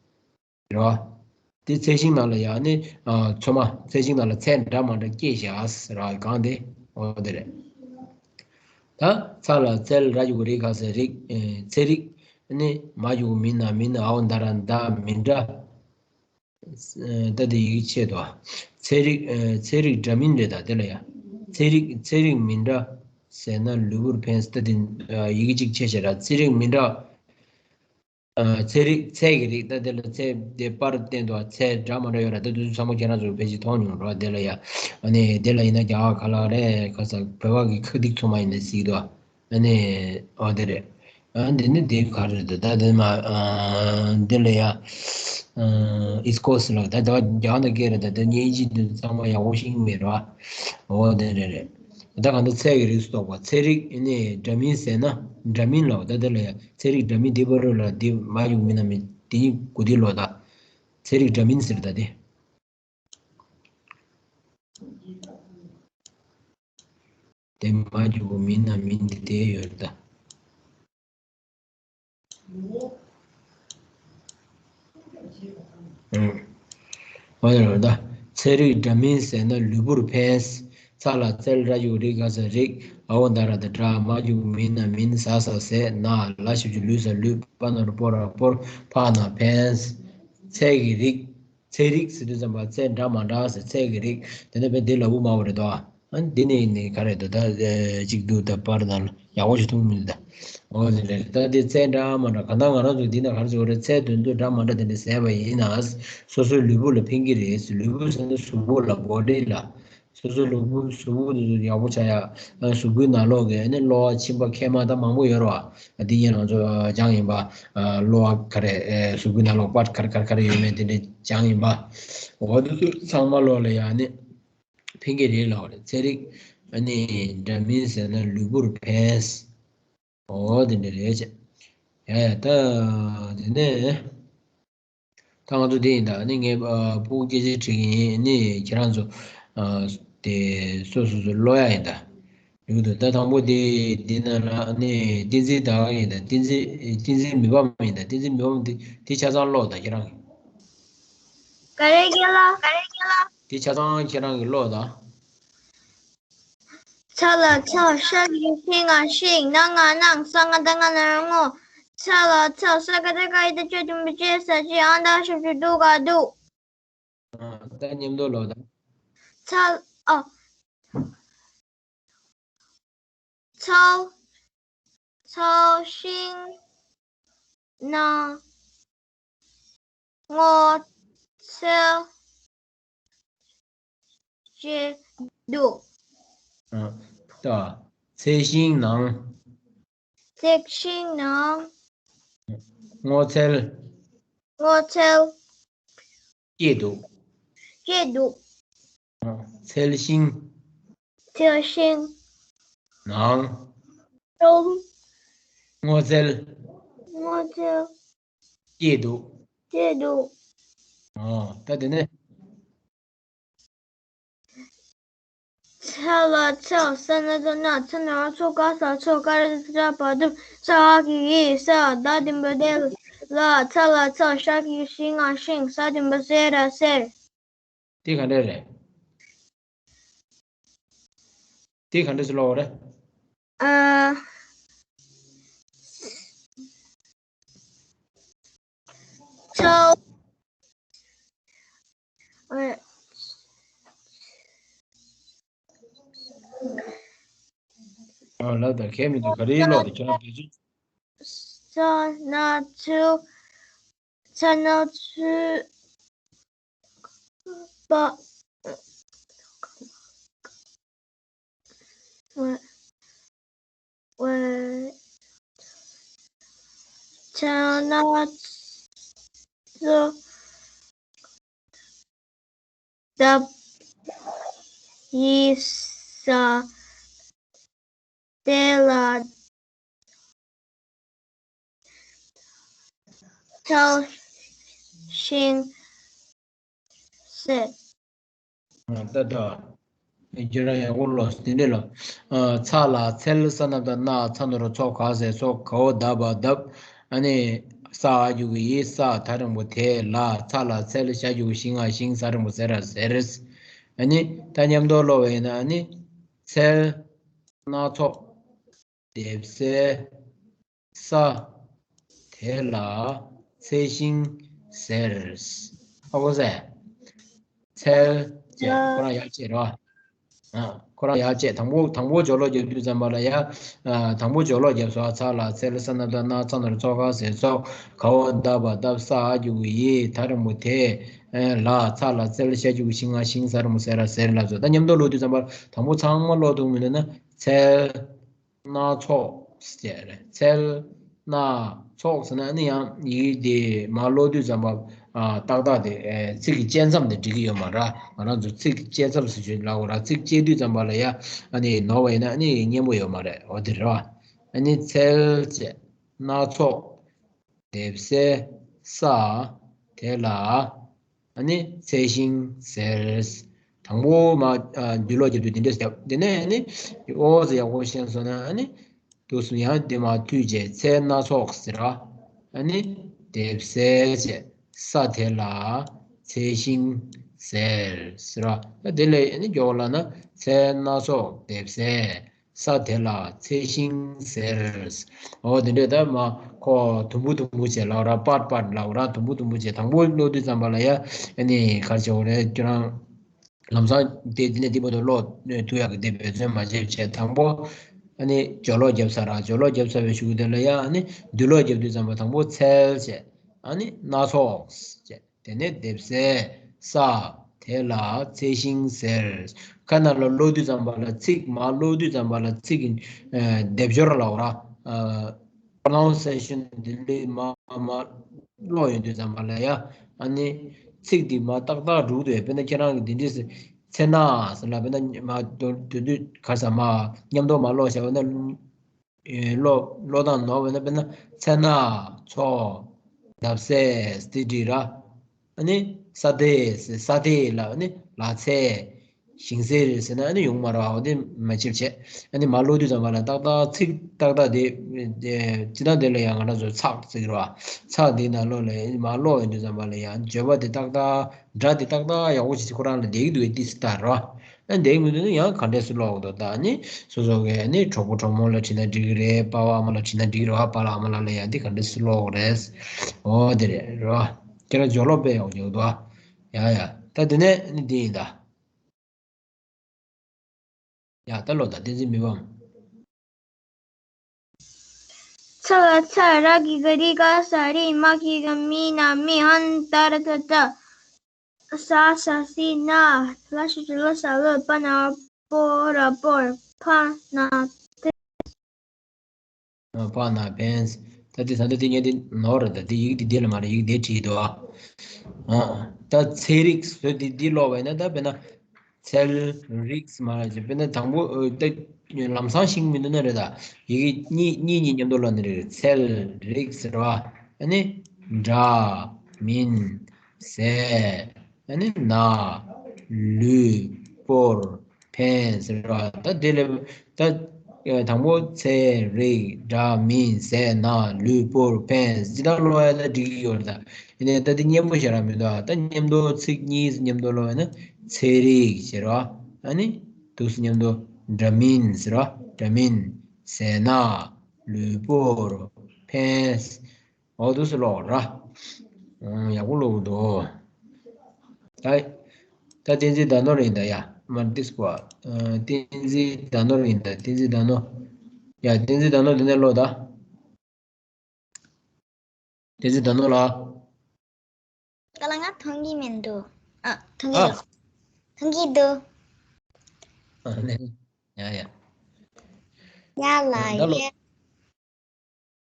རེད་བ། དེ་ཚད་ཤིང་ནང་ལ་ཡང་ནི་ཨ་ཚོད་མ་ཚད་ཤིང་ནང་ལ་ཚད་འདྲ་མ་འདྲ་སྐྱེས་བཞག་ཟེར་བ་གང་དེ་འོ་དེ་རེད། ད་ཚ་ལ་ཚལ་ར་ཡུག་རིགས་ག་ཟེར་རིགས། ཚེ་རིགས་ནི་མ་ཡུག་མིན་ན་མིན་ཨའོ་ད་ར་ད་མིན་འདྲ། ད་དེ་ཡིག་ཆད་དོ། ཚེ་རིགས་ཚེ་རིགས་འདྲ་མིན་རེད་ད་དེ་ལ་ཡ། ཚེ་རིགས་ཚེ་རིགས་མིན་འདྲ་ཟེར་ན་ལུས་པོར་ཕན་ད་དེ་ཡིག་གཅིག་ཆད་བྱས་ར་ཚེ་རིགས་མིན་འདྲ། ཚེ་རིགས་ཚད་ཀྱི་རིགས་ད་དེ་ལ་ཚད་དེ་པར་བསྟན་དོ་ཚད་འདྲ་མ་འདྲ་ཡོད་ར་ད་དུས་ཚང་མ་ཁྱེད་རང་ཚོ་ཕལ་ཆེར་མཐོང་མྱོང་ར་དེ་ལ་ཡ། ཨ་ནི་དེ་ལ་ཡིན་ན་རྒྱ་གར་ཁ་ལག་རེད་ཁ་ས་བོད་པ་གི་ཁ་སྡིག་ཚོ་མ་ཡིན་ན་སྲིད་དོ། ཨ་ནི་ཨོ་དེ་རེད། ཨ་འདི་ནི་དེ་ག་རེད་ད་ད་དེ་མ་ཨ་འདི་ལ་ཡ་ཨིས་ཀོ་སི་ལ་ད་ད་རྒྱ་ནག་སྐད་རེད་ད་ད་སྙན་ཅི་འདི་ཚང་མ་ཡག་པོ་ཤེས་ཀྱི་མེད་ར། ཨོ་དེ་རེད་རེད། ད་གང་ད་ཚད་ཀྱི་རིགས་སུ་གཏོགས་པ་ཚད་རིགས་ཨ་ནི་འདྲ་མིན་ཟེར་ན་འདྲ་མིན་ལ་ད་དེ་ལ་ཡ་ཚད་རིགས་འདྲ་མིན་འདི་བར་ལ་འདི་མ་ཡུག་མིན་ན་མིན་འདི་གུ་འདི་ལོ་ད་ཚད་རིགས་འདྲ་མིན་ཟེར་ད་དེ། དེ་མ་འཇུག་པ་མིན་ན་མིན་ཏེ་དེ་ཡོད་ད། ཨོ་ཡོད་ད། ཚད་རིགས་འདྲ་མིན་ཟེར་ན་ལུས་པོར་ཕན། ཚ་ལ་ཚལ་ར་ཡུག་རིགས་ག་ས་རིགས་ཨའོ་ད་ར་ད་དྲ་མ་འཇུག་མིན་ན་མིན་ཟ་ས་ཟས་ན་ལ་ཞབས་ཀྱུ་ལུས་ས་ལུས་པ་ན་རུ་པོ་ར་པོར་ཕ་ན་ཕན། ཚད་ཀྱི་རིགས། ཚད་རིགས་ཟེར་དུས་ཙམ་པ་ཚད་འདྲ་མ་འདྲ་ཟེར་ཚད་ཀྱི་རིགས་དེ་ནས་བས་འདི་ལ་བུ་མ་བ་རེད་དོ། ཨ་འདི་ནས་ནི་ག་རེད་དོ་ད་གཅིག་འདུག་ད་པར་ན་ཡག་པོ་ཞིག་མཐོང་མི་འདུག་ད། འོ་དེ་རེད་ད་འདི་ཚད་འདྲ་མ་འདྲ་ག་ད་ང་རང་ཚོ་འདི་ན་ག་རེ་ཟེར་བ་རེད་ཚད་དོན་དུ་འདྲ་མ་འདྲ་དེ་འདྲ་ཟེར་བ་ཡིན་ན་སོ་སོའི་ལུས་པོ་ལ་ཕན་གྱི་རེད་ལུས་པོ་ཟེར་ན་གཟུགས་པོ་ལ་བོ་ཌི་ལ། སོ་སོའི་ལུས་པོ་གཟུགས་པོ་དེ་ཚོ་ཡག་པོ་ཆགས་ཡ། གཟུགས་པོའི་ནང་ལོགས་ཀྱི་ནི་གློ་བ་མཆིན་པ་མཁལ་མ་དང་མང་པོ་ཡོད་རེད་བ། འདི་ཡིན་ང་ཚོ་སྦྱངས་ཡིན་པ། གློ་བ་ག་རེ་གཟུགས་པོའི་ནང་ལོགས་པར་ག་རེ་ག་རེ་ག་རེ་ཡོད་མེད་དེ་འདྲ་སྦྱངས་ཡིན་པ། འོ་དེ་ཚོ་ཚང་མ་ལོགས་ལ་ཡ་ནི་ཕན་གྱི་རེད་ལབ་རེད་ཚན་རིག་ཨ་ནི་འདྲ་མིན་ཟེར་ན་ལུས་པོར་ཕན། འོ་དེ་འདྲ་རེད་ཅེ། ཡ་ཡ་ད་དེ་ནས། ད་ང་ཚོ་དེ་ཡིན་ད་ནི་ངས་ཨ་ཕྲུ་གུ་སྐད་ཆ་དྲིས་ཀྱི་ཡིན་ནི་ཁྱེད་རང་ཚོ་ཨ་དེ་སོ་སོ་སོ་ཀློག་ཡ་ཡིན་ད། ཡོད་དོ་ད་དང་པོ་དེ་འདི་ན་ལ་ནི་བསྟན་འཛིན་ད་ག་ཡིན་ད་བསྟན་འཛིན་བསྟན་འཛིན་མི་ཕམ་ཡིན་ད་བསྟན་འཛིན་མི་ཕམ་དེ་དེ་ཆ་ཚང་ཀློག་ད་ཁྱེད་རང་ག་རེ་རྒན་ལགས། ག་རེ་རྒན་ལགས། དེ་ཆ་ཚང་ཁྱེད་རང་གིས་ཀློག་ད། ཚ་ལ་ཚ། ཤ་གི་ཤིང་ང་ཤིང་། ན་ང་སྣང་། ས་ང་སྡ་ང་ན་རོ་སྔོ། ཚ་ལ་ཚ། ས་ག་བཏགས་སྐ་ཡ་བཏགས་སྐྱ་འགྲེང་བུ་སྐྱེ་ས་སྐྱེ་ཨ་མདའ་ཞབས་ཀྱུ་འདུ་ག་འདུག་ཨ་ད་མཉམ་དུ་ཀློག་དང་། ཚ་ཨ། ཚ། ཚ་ཤིང་ན་སྔོ་ཚལ་སྐྱེས་འདུག་ཨ་ད། ཚལ་ཤིང་ནང་། ཚལ་ཤིང་ནང་། སྔོ་ཚལ། སྔོ་ཚལ། སྐྱེས་འདུག་སྐྱེས་འདུག་ཨ་ཚལ་ཤིང་། ཚལ་ཤིང་། ནང་། ནང་། སྔོ་ཚལ། སྔོ་ཚལ། སྐྱེས་འདུག་སྐྱེས་འདུག་ཨ་ད་དེ་ནས། ཚ་ལ་ཚལ། ས་ན་སྡ་སྣ། ཚ་ན་རོ་སྔོ། ཀ་ས་སྔོ། ཀ་ར་བཏགས་སྐྱ་འགྲེང་བུ་ཀྲ། བ་དུ་བ། ས་ཧ་གི་ཧི་ས། ད་འགྲེང་བུ་དེ་ལ་ད། ཚ་ལ་ཚ། ཤ་གི་ཤིང་ང་ཤིང་། ས་འགྲེང་བུ་སེ་ར་སེར། དེ་ག་འདྲ་རེད། དེ་ག་འདྲ་ཞིག་ཀློག་རེད། ཨ། ཚལ། ཨ། ཨ་ལ་ད་གལ་མི་འདུག་ག་རེ་ཀློག་དེ་ཁྱེད་རང་བེད་སྤྱོད། ཚ་ན་ཚུ། ཚ་ན་ཚུ། པ། ཝ། ཝ། ཚ་ན་ཚུ། ད། ཡི་ས། དེ་ལ། ཚལ་ཤིང་ཟེར། ད་ད། ཁྱེད་རང་ཡག་པོ་ཀློག་དེ་འདྲ་ལ། ཚ་ལ་ཚལ། ས་ན་སྡ་སྣ། ཚ་ན་རོ་སྔོ། ག་ས་སྔོ། ག་འོ་ད་བ་གདབ། ཨ་ནི། ས་ཨ་འགྱུར་གྱི་ཡི། ས་ད་རིང་པོ་དེ་ལ། ཚ་ལ་ཚལ། ཞ་འགྱུར་གྱི་ཞི། ང་ཞིང་། ས་རིང་པོ་ཟེར་ར་ཟེར། ཨ་ནི་ད་མཉམ་དུ་ཀློག་པ་ཡིན་ན། ཨ་ནི་ཚལ་སྣ་ཚོགས་འདེབས་སའི་ས་དེ་ལ་ཚལ་ཞིང་ཟེར། ཨ་ཁོ་ཟེར། ཚལ་བཅས་ཁོ་རང་ཡར་བཅས་རེད་བ། ཨ། ཁོ་རང་ཡར་བཅས། དང་པོ་དང་པོ་སྦྱོར་ཀློག་རྒྱབ་དུས་ཙམ་པ་ལ་ཡ། ཨ། དང་པོ་སྦྱོར་ཀློག་རྒྱབ་སོང་། ཚ་ལ་ཚལ། ས་ན་བཏགས་སྣ། ཚ་ན་རོ་ཚོ། ཁ་ཟས་ཚོགས། ག་འོག་ད་བ་བཏགས་ས། ཨ་འགྱུར་གྱི་ཡི། ད་རིང་པོ་དེ་ལ། ཚ་ལ་ཚལ། ཞ་འགྱུར་གྱི་ཞི། ང་ཞིང་། ས་རིང་པོ་ཟེར་ར་ཟེར་ལབ་སོང་། ད་མཉམ་དུ་ཀློག་དུས་ཙམ་པ་དང་པོ་ཚང་མ་ཀློག་ཐུབ་མི་འདུག་ན། ཚལ། སྣ་ཚོགས་ཟེར་རེད། ཚལ་སྣ་ཚོགས་ཟེར་ན་ནི་ཡང་ཡི་གེ་དེ་མར་ཀློག་དུས་ཙམ་པ། ཨ། ཏག་ཏག་དེ། ཨེ། ཚིག་གི་བཅད་མཚམས་དེ་འགྲིག་གི་ཡོད་མ་རེད། ང་རང་ཚོ་ཚིག་གི་བཅད་མཚམས་ཟེར་ཞིག་ལབ་དགོས་རེད། ཚིག་བཅད་དུས་ཙམ་པ་ལ་ཡ། ཨ་ནི་ནོར་བ་ཡིན་ན་ནི་སྙན་པོ་ཡོད་མ་རེད། འོ་དེ་རེད་བ། ཨ་ནི་ཚལ་བཅས་སྣ་ཚོགས་འདེབས་སའི་ས་དེ་ལ། ཨ་ནི་ཚལ་ཞིང་ཟེར། དང་པོ་མ། ཨ། འདུས་ཀློག་རྒྱབ་དུས་འདི་འདྲས་རྒྱབ། དེ་ནས་ཨ་ནི་ཨོ་ཟེར་ཡག་པོ་ཤེས་སོང་ན། ཨ་ནི་འདུག་སེ་ཡང་དེ་མར་མཐུད་བྱས། ཚལ་སྣ་ཚོགས་ཟེར་བ། ཨ་ནི་འདེབས་སའི་བྱས་ས་དེ་ལ་ཚལ་ཞིང་ཟེར་ཟེར་བ། ཨ། དེ་ལས་ཨ་ནི་མགྱོགས་ལ་ན། ཚལ་སྣ་ཚོགས་འདེབས་སའི་ས་དེ་ལ་ཚལ་ཞིང་ཟེར། འོ་དེ་འདྲས་ད་མར་ཁོ་དུམ་བུ་དུམ་བུ་བྱས་ལབ་ར། པར་པར་ལབ་ར། དུམ་བུ་དུམ་བུ་བྱས། དང་པོ་ཀློག་དུས་ཙམ་པ་ལ་ཡ། ཨ་ནི་ག་རེ་བྱེད་དགོས་རེད། ཁྱོད་རང་ལམ་སང་དེ་འདི་ནས་འདི་བར་དུ་ཀློག་ཐུབ་ཡག་གི་དེ་འབད་བརྩོན་མ་བྱས་བྱས། དང་པོ་ཨ་ནི་སྦྱོར་ཀློག་རྒྱབ་ཚར་ར། སྦྱོར་ཀློག་རྒྱབ་ཚར་བའི་གཞུག་དེ་ལ་ཡ། ཨ་ནི་འདུས་ཀློག་རྒྱབ་དུས་ཙམ་པ་དང་པོ་ཚལ་བྱས། ཨ་ནི་སྣ་ཚོགས་བྱས། དེ་ནས་འདེབས་སའི་ས་དེ་ལ་ཚལ་ཞིང་ཟེར། ཁ་ནང་ལ་ཀློག་དུས་ཙམ་པ་ལ། ཚིག་མར་ཀློག་དུས་ཙམ་པ་ལ། ཚིག་གི། ཨ། སྡེབ་སྦྱོར་ལབ་ར། ཨ། པོ་རོ་ནའུན་སི་ཨེ་ཤན་དེ་འདྲས་མར་མར་ཀློག་ཡོང་དུས་ཙམ་པ་ལ་ཡ། ཨ་ནི་ཚིག་དེ་མར་ཏག་ཏག་འགྲིག་འདུག་དཔེར་ན་ཁྱེད་རང་གིས་འདི་འདྲས་ཚལ་སྣ་ཟེར་ལབ། དཔེར་ན་མར་དུ་དུ་དུ་ག་རེ་ཟེར། མར་མཉམ་དུ་མར་ཀློག་བྱས་པ་ན། ཨེ། ཀློག་ཀློག་སྟངས་ནོར་བ་ཡིན་ན། དཔེར་ན་ཚལ་སྣ་ཚོགས་འདེབས་སའི་དེ་འགྲིག་ར། ཨ་ནི་ས་དེ་ཟེར། ས་དེ་ལ་ཨ་ནི་ལ་ཚལ་ཞིང་ཟེར་ཟེར་ན་ཨ་ནི་ཡོང་མ་རེད་བ། འོ་དེ་མ་བྱེད་བྱས། ཨ་ནི་མར་ཀློག་དུས་ཙམ་པ་ལ་ཏག་ཏག་ཚིག་ཏག་ཏག་དེ། ཨེ། སྤྱིར་བཏང་དེ་ལ་ཡང་ང་རང་ཚོ་ཚགས་ཟེར་གྱི་རེད་བ། ཚགས་དེའི་ནང་ལོགས་ལ་མར་ཀློག་ཡོང་དུས་ཙམ་པ་ལ་ཡང་བརྗོད་པ་དེ་ཏག་ཏག་སྒྲ་དེ་ཏག་ཏག་ཡག་པོ་ཞིག་ཁོ་རང་ལ་བསྡད་ཀྱི་འདུག་གས། ཏོག་ཙམ་ལྟར་རོ། ཨ། བསྡད་ཀྱི་མི་འདུག་ན་ཡང་ག་འདྲས་སེ་ཀློག་དགོས་འདུག་ད་ནི་སོ་སོ་གི་ནི་གྲོགས་པོ་གྲོགས་མོ་ལ་དྲིས་ན་འགྲིག་གི་རེད། པ་ཕ་ཨ་མ་ལ་དྲིས་ན་འགྲིག་གི་རེད་བ། པཱ་ལགས་ཨ་མ་ལགས་ལ་ཡང་འདི་ག་འདྲས་སེ་ཀློག་དགོས་རེད། འོ་དེ་རེད་རོ། ཁྱེད་རང་སྦྱོར་ཀློག་དཔེ་ཡག་པོ་རྒྱག་འདུག་ཨ། ཡ་ཡ། ད་དེ་ནས་ནི་འདི་ཡིན་ད། ཡ། ད་ཀློག་ད། བསྟན་འཛིན་མི་ཕམ། ཚ་ལ་ཚལ། ར་གི་གུ་རི། ག་ས་རི། མ་གི་གུ་མི། ན་མི། ཧན་ད་ར་ད་བཏགས་སྣ། ས་ས་སི་སྣ། ལ་ཞབས་ཀྱུ་ལོ། སྣ་ལུ། པ་ན་པོ་ར་པོར། ཕ་ན་ཕན། ཕ་ན་ཕན། ད་དེ་ད་ལྟ་དེ་ངས་དེ་ནོར་རེད། ད་དེ་ཡི་གེ་དེ་འདི་ལ་མ་རེད། ཡི་གེ་དེ་བྲིས་འདུག་ཨ། ཨ། ད་ཚལ་རིགས་བཟོས་དེ་འདི་ཀློག་པ་ཡིན་ན། ད་དཔེར་ན་ཚལ་རིགས་མ་ལ་ཅི། དཔེར་ན་དང་པོ། ཨ། ད་ལམ་སང་ཤེས་ཀྱི་མི་འདུག་ན་རེད། ད་ཡི་གེ་གཉིས་གཉིས་གཉིས་མཉམ་དུ་ཀློག་ན་རེད། ཚལ་རིགས་ཟེར་བ། ཨ་ནི་འདྲ་མིན་ཟས། ཨ་ནི་ན་ལུས་པོར་ཕན་ཟེར་བ། ད་དེ་ལས་ད། ཨ། དང་པོ་ཚལ་རིགས། འདྲ་མིན་ཟས། ན་ལུས་པོར་ཕན་ཟེར་ད་ཀློག་ཡ་ད་འགྲིག་གི་ཡོད་རེད། ད་ཡིན་ནའི་ད་དེ་སྙན་པོ་ཞེ་དྲག་མི་འདུག་ཨ། ད་མཉམ་དུ་ཚིག་གཉིས་མཉམ་དུ་ཀློག་ཡ་ན། ཚལ་རིགས་ཟེར་བ། ཨ་ནི་འདུག་སེ་མཉམ་དུ་འདྲ་མིན་ཟེར་བ། འདྲ་མིན་ཟས། ན་ལུས་པོར་ཕན། འོ་འདུག་སེ་ཀློག་ར། ཨང་། ཡག་པོ་ཀློག་འདུག་ད་ད་བསྟན་འཛིན་ཟླ་ནོར་ཡིན་ད། ཡ། མ་ཏིས་ཀོ། ཨ། བསྟན་འཛིན་ཟླ་ནོར་ཡིན་ད། བསྟན་འཛིན་ཟླ་ནོར། ཡ། བསྟན་འཛིན་ཟླ་ནོར་འདི་ནས་ཀློག་ད། བསྟན་འཛིན་ཟླ་ནོར་ལགས། ག་ལ་ང་མཐོང་གི་མི་འདུག་ཨ། མཐོང་གི་ཨ། ཡོད། མཐོང་གི་འདུག་ཨ་ནི། ཡ་ཡ། ཡ་ལ་ཨ། ད་ལོ། ཡལ།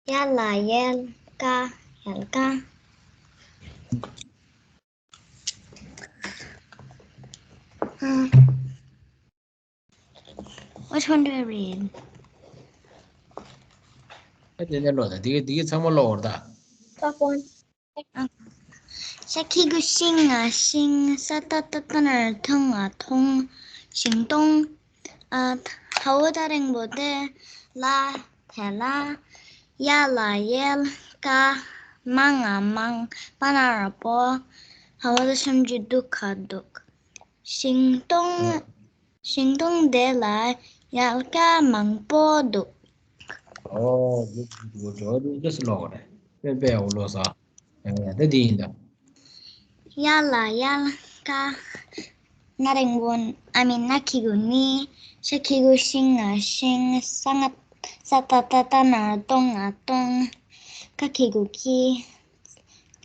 ཡ་ལ་ཡལ་ཀ། ཡལ་ཀ། ཨ། Which one do I read? ཨ། དེ་ནས་ཀློག་ད། དེ་ག་དེ་ག་ཚང་མ་ཀློག་འོར་ད། Top one. ཨ། ཤ་གི་གུ་ཤིང་། ང་ཤིང་། ས་ཏ་བཏགས་སྣ་ན་རོ་སྣ། ང་མཐོང་། ཤིང་སྟོང་། ཨ། ཧ་འོ་ད་རིང་པོ་དེ། ལ་དེ་ལ། ཡ་ལ་ཡལ་ཀ། མང་ང་མང་། པ་ན་རོ་པོ། འ་འོག་ཏ་ཞབས་ཀྱུ་འ་དུ་ག་འདུག། ཤིང་སྡོང་། ཨ། ཤིང་སྡོང་དེ་ལ་ཡལ་ག་མང་པོ་འདུག། ཨོ། འདི་འདི་འདི་འདི་འདི་ལོག་རེད། དཔེ་དཔེ་ཡག་པོ་ལོག་ས། ཡ་ཡ་ད་འདི་ཡིན་ད། ཡ་ལ་ཡལ་ག་ན་རིང་བོ། ཨ་མི་ན་གི་གུ་ནི། ཤ་གི་གུ་ཤིང་ང་ཤིང་། ས་ང་ས་ད་ཏ་ད་ན་རོ་སྡོང་ང་སྡོང་། ཀ་གི་གུ་ཀི།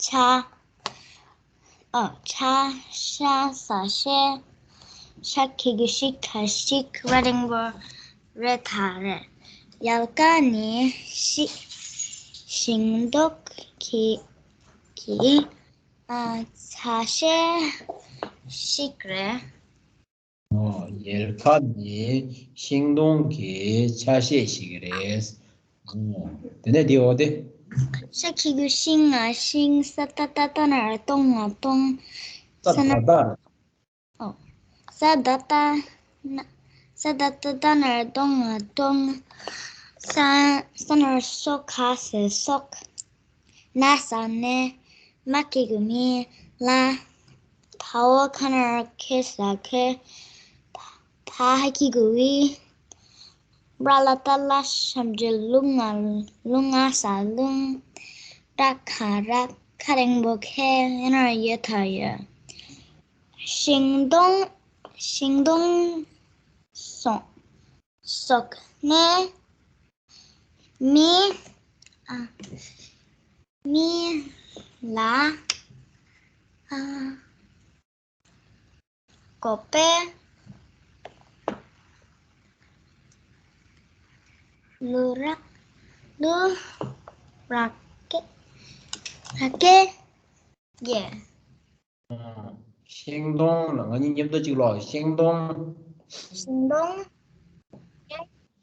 ཆ། ཨོ། ཆ། ཤ་ས་ཤེ། ཤ་གི་གུ་ཤི་ཁ་ཤིག། ར་འགྲེང་བུ་རེ་ད་རེད། ཡལ་ག་ནི་ཤི་ཤིང་སྡོང་གི་གི་ཨ་ཆ་ཤས་ཤིག་རེད། ཨོ། ཡལ་ག་ནི་ཤིང་སྡོང་གི་ཆ་ཤས་ཤིག་རེད། ཨོ། དེ་ནས་འདི་འོ་དེ། ཤ་གི་གུ་ཤིང་ང་ཤིང་། ས་ད་ཏ་ད་ན་རོ་སྡོང་ང་སྡོང་། ས་ས་ན་ད་ད། ཨོ། ས་ད་ཏ་ན་ས་ད་ཏ་ད་ན་རོ་སྡོང་ང་སྡོང་། ས་ས་ན་རོ་སོ་ཁ་སེ་སོག། ན་ས་ནས། མ་གི་གུ་མི། ལ། བ་འོག་ག་ན་རོ་གེ་ས་གེ། བ་འ་གི་གུ་འི། ར་ལ་ཏ་རླ་ཞབས་ཀྱུ་རླུ་ང་རླུ་ང་ས་རླུང་། ར་ག་རག། ཁ་འགྲེང་བུ་ཁེ། ཡ་ན་རོ་ཡེ་ད་ཡོད། ཤིང་སྡོང་། ཤིང་སྡོང་སོགས་སོགས་ནས་མི། ཨ། མི་ལ། ཨ། གོ་པེ། ལུ་ར། ལུ་ར་ཀེ། ར་ཀེ་ཡེ། ཤིང་སྡོང་ལ་ང་གཉིས་མཉམ་དུ་གཅིག་ཀློག། ཤིང་སྡོང་། ཤིང་སྡོང་།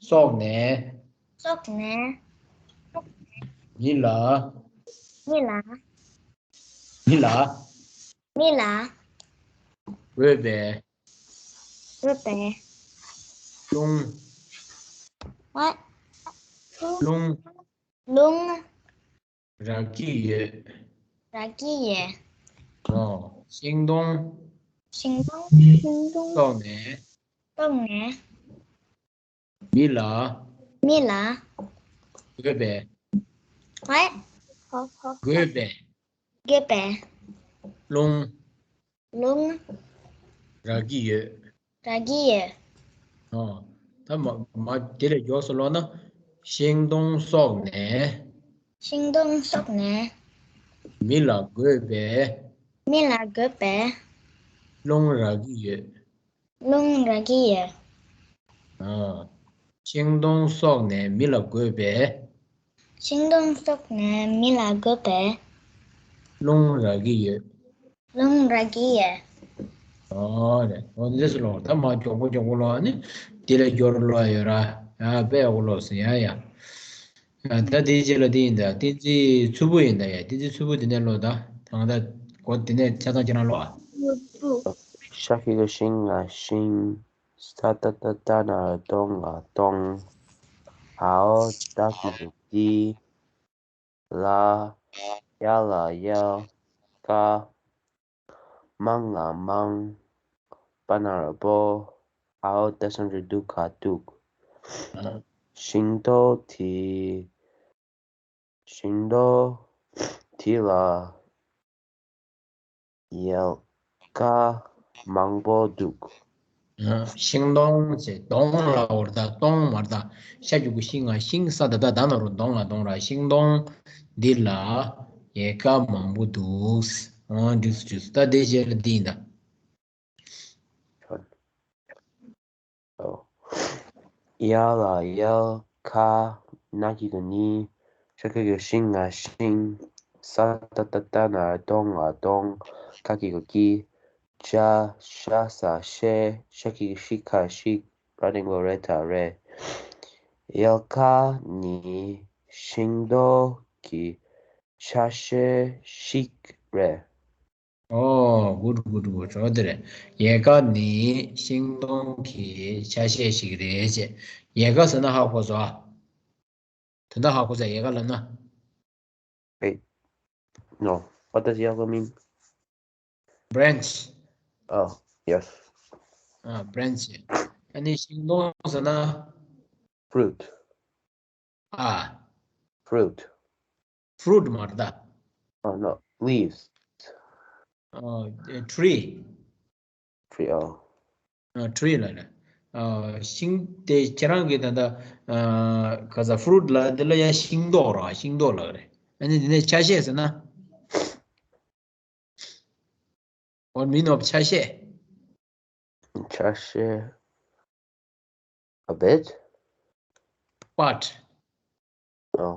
སོགས་ནས། སོགས་ནས། མི་ལ། མི་ལ། མི་ལ། མི་ལ། དགོས་པའི། དགོས་པའི། རླུང་། ཨ། རླུང་། རླུང་། རག་གི་ཡོད། རག་གི་ཡོད། ཨོ། ཤིང་སྡོང་། ཤིང་སྡོང་། ཤིང་སྡོང་། སོགས་ནས། སོགས་ནས། མི་ལ། མི་ལ། དགོས་པའི། ཨེ། ཧོ་ཧོ། དགོས་པའི། དགོས་པའི། རླུང་། རླུང་། རག་གི་ཡོད། རག་གི་ཡོད། ཨོ། ད་མ་མ་དེ་ལས་མགྱོགས་སུ་ཀློག་ན། ཤིང་སྡོང་སོགས་ནས། ཤིང་སྡོང་སོགས་ནས། མི་ལ་དགོས་པའི། མི་ལ་དགོས་པའི། རླུང་རག་གི་ཡོད། རླུང་རག་གི་ཡོད། ཨ། ཤིང་སྡོང་སོགས་ནས་མི་ལ་དགོས་པའི། ཤིང་སྡོང་སོགས་ནས་མི་ལ་དགོས་པའི། རླུང་རག་གི་ཡོད། རླུང་རག་གི་ཡོད། ཨོ་རེད། ཨོ་འདི་སུ་ལོ་ད་མ་མགྱོགས་པོ་མགྱོགས་པོ་ལོ་ནི། དེ་ལས་མགྱོགས་རུ་ལོ་ཡོད་ར། ཡ་དཔེ་ཡག་པོ་ལོ་སོང་ཡ་ཡ། ཡ་ད་དེའི་རྗེས་ལ་དེ་ཡིན་ད། བསྟན་འཛིན་མཚུར་ཕུ་ཡིན་ད། ཡ་བསྟན་འཛིན་མཚུར་ཕུ་དེ་ནས་ལོ་ད། ད་ང་ད་གོ་དེ་ནས་ཆ་ཚང་ཁྱེད་རང་ལོ་ཨ། ཤ་གི་གུ་ཤིང་ང་ཤིང་། ས་ད་ཏ་ད་ན་རོ་སྡོང་ང་སྡོང་། འ་འོག་ཏ་གི་གུ་ཏི། ལ། ཡ་ལ་ཡལ་ག་མང་ང་མང་། པ་ན་རོ་པོ། འ་འོག་ཏ་ཞབས་ཀྱུ་འ་དུ་ག་འདུག། ཤིང་ཏོག་དེ། ཤིང་ཏོག་དེ་ལ་ཡལ་ག་མང་པོ་འདུག། ཤིང་སྡོང་ཅེས་སྡོང་ལ་འོར་ད་སྟོང་མར་ད། ཤ་གི་གུ་ཤིང་ང་ཤིང་། ས་ད་ད་ད་ན་རོ་སྡོང་ང་སྡོང་ར། ཤིང་སྡོང་འདི་ལ་ཡལ་ག་མང་པོ་འདུག། ཨོ་འདུག་འདུག། ད་དེ་རྗེས་ལ་འདི་ཡིན་ད། ཡ་ལ་ཡལ་ག་ན་གི་གུ་ནི། ཤ་གི་གུ་ཤིང་ང་ཤིང་། ས་ད་ཏ་ད་ན་རོ་སྡོང་ང་སྡོང་། ཀ་གི་གུ་ཀི། ཅ་ཤ་ས་ཤེ། ཤ་གི་གུ་ཤི་ཁ་ཤིག། ར་འགྲེང་བུ་རེ་ད་རེད། ཡལ་ག་ནི་ཤིང་ཏོག་གི་ཆ་ཤས་ཤིག་རེད། ཨོ། གུ་ཌ་གུ་ཌ་གུ་ཌ། འོ་དེ་རེད། ཡལ་ག་ནི་ཤིང་སྡོང་གི་ཆ་ཤས་ཤིག་རེད་ཅེས། ཡལ་ག་ཟེར་ན་ཧ་གོ་སོང་ཨ། དོན་དག་ཧ་གོ་སོང་། ཡལ་ག་ལབ་ན། ཨེ། No. What does yellow mean? Branch. Oh, yes. ཨ། branch. ཨ་ནི་ཤིང་སྡོང་ཟེར་ན། Fruit. ཨ། Fruit. fruit མ་རེད་ད། Oh, no. Leaves. ཨ། tree. Tree. Oh. ཨ། tree ལ་རེད། ཨ། ཤིང་དེ་ཁྱེད་རང་གིས་ད་ལྟ། ཨ། ག་ས་fruit ལ་དེ་ལ་ཡང་ཤིང་ཏོག་རེད་བ། ཤིང་ཏོག་ལ་རེད། ཨ་ནི་དེ་ནས་ཆ་ཤས་ཟེར་ན། འོ། མིན་ནོ། ཆ་ཤས། ཆ་ཤས། A bit. part. Oh.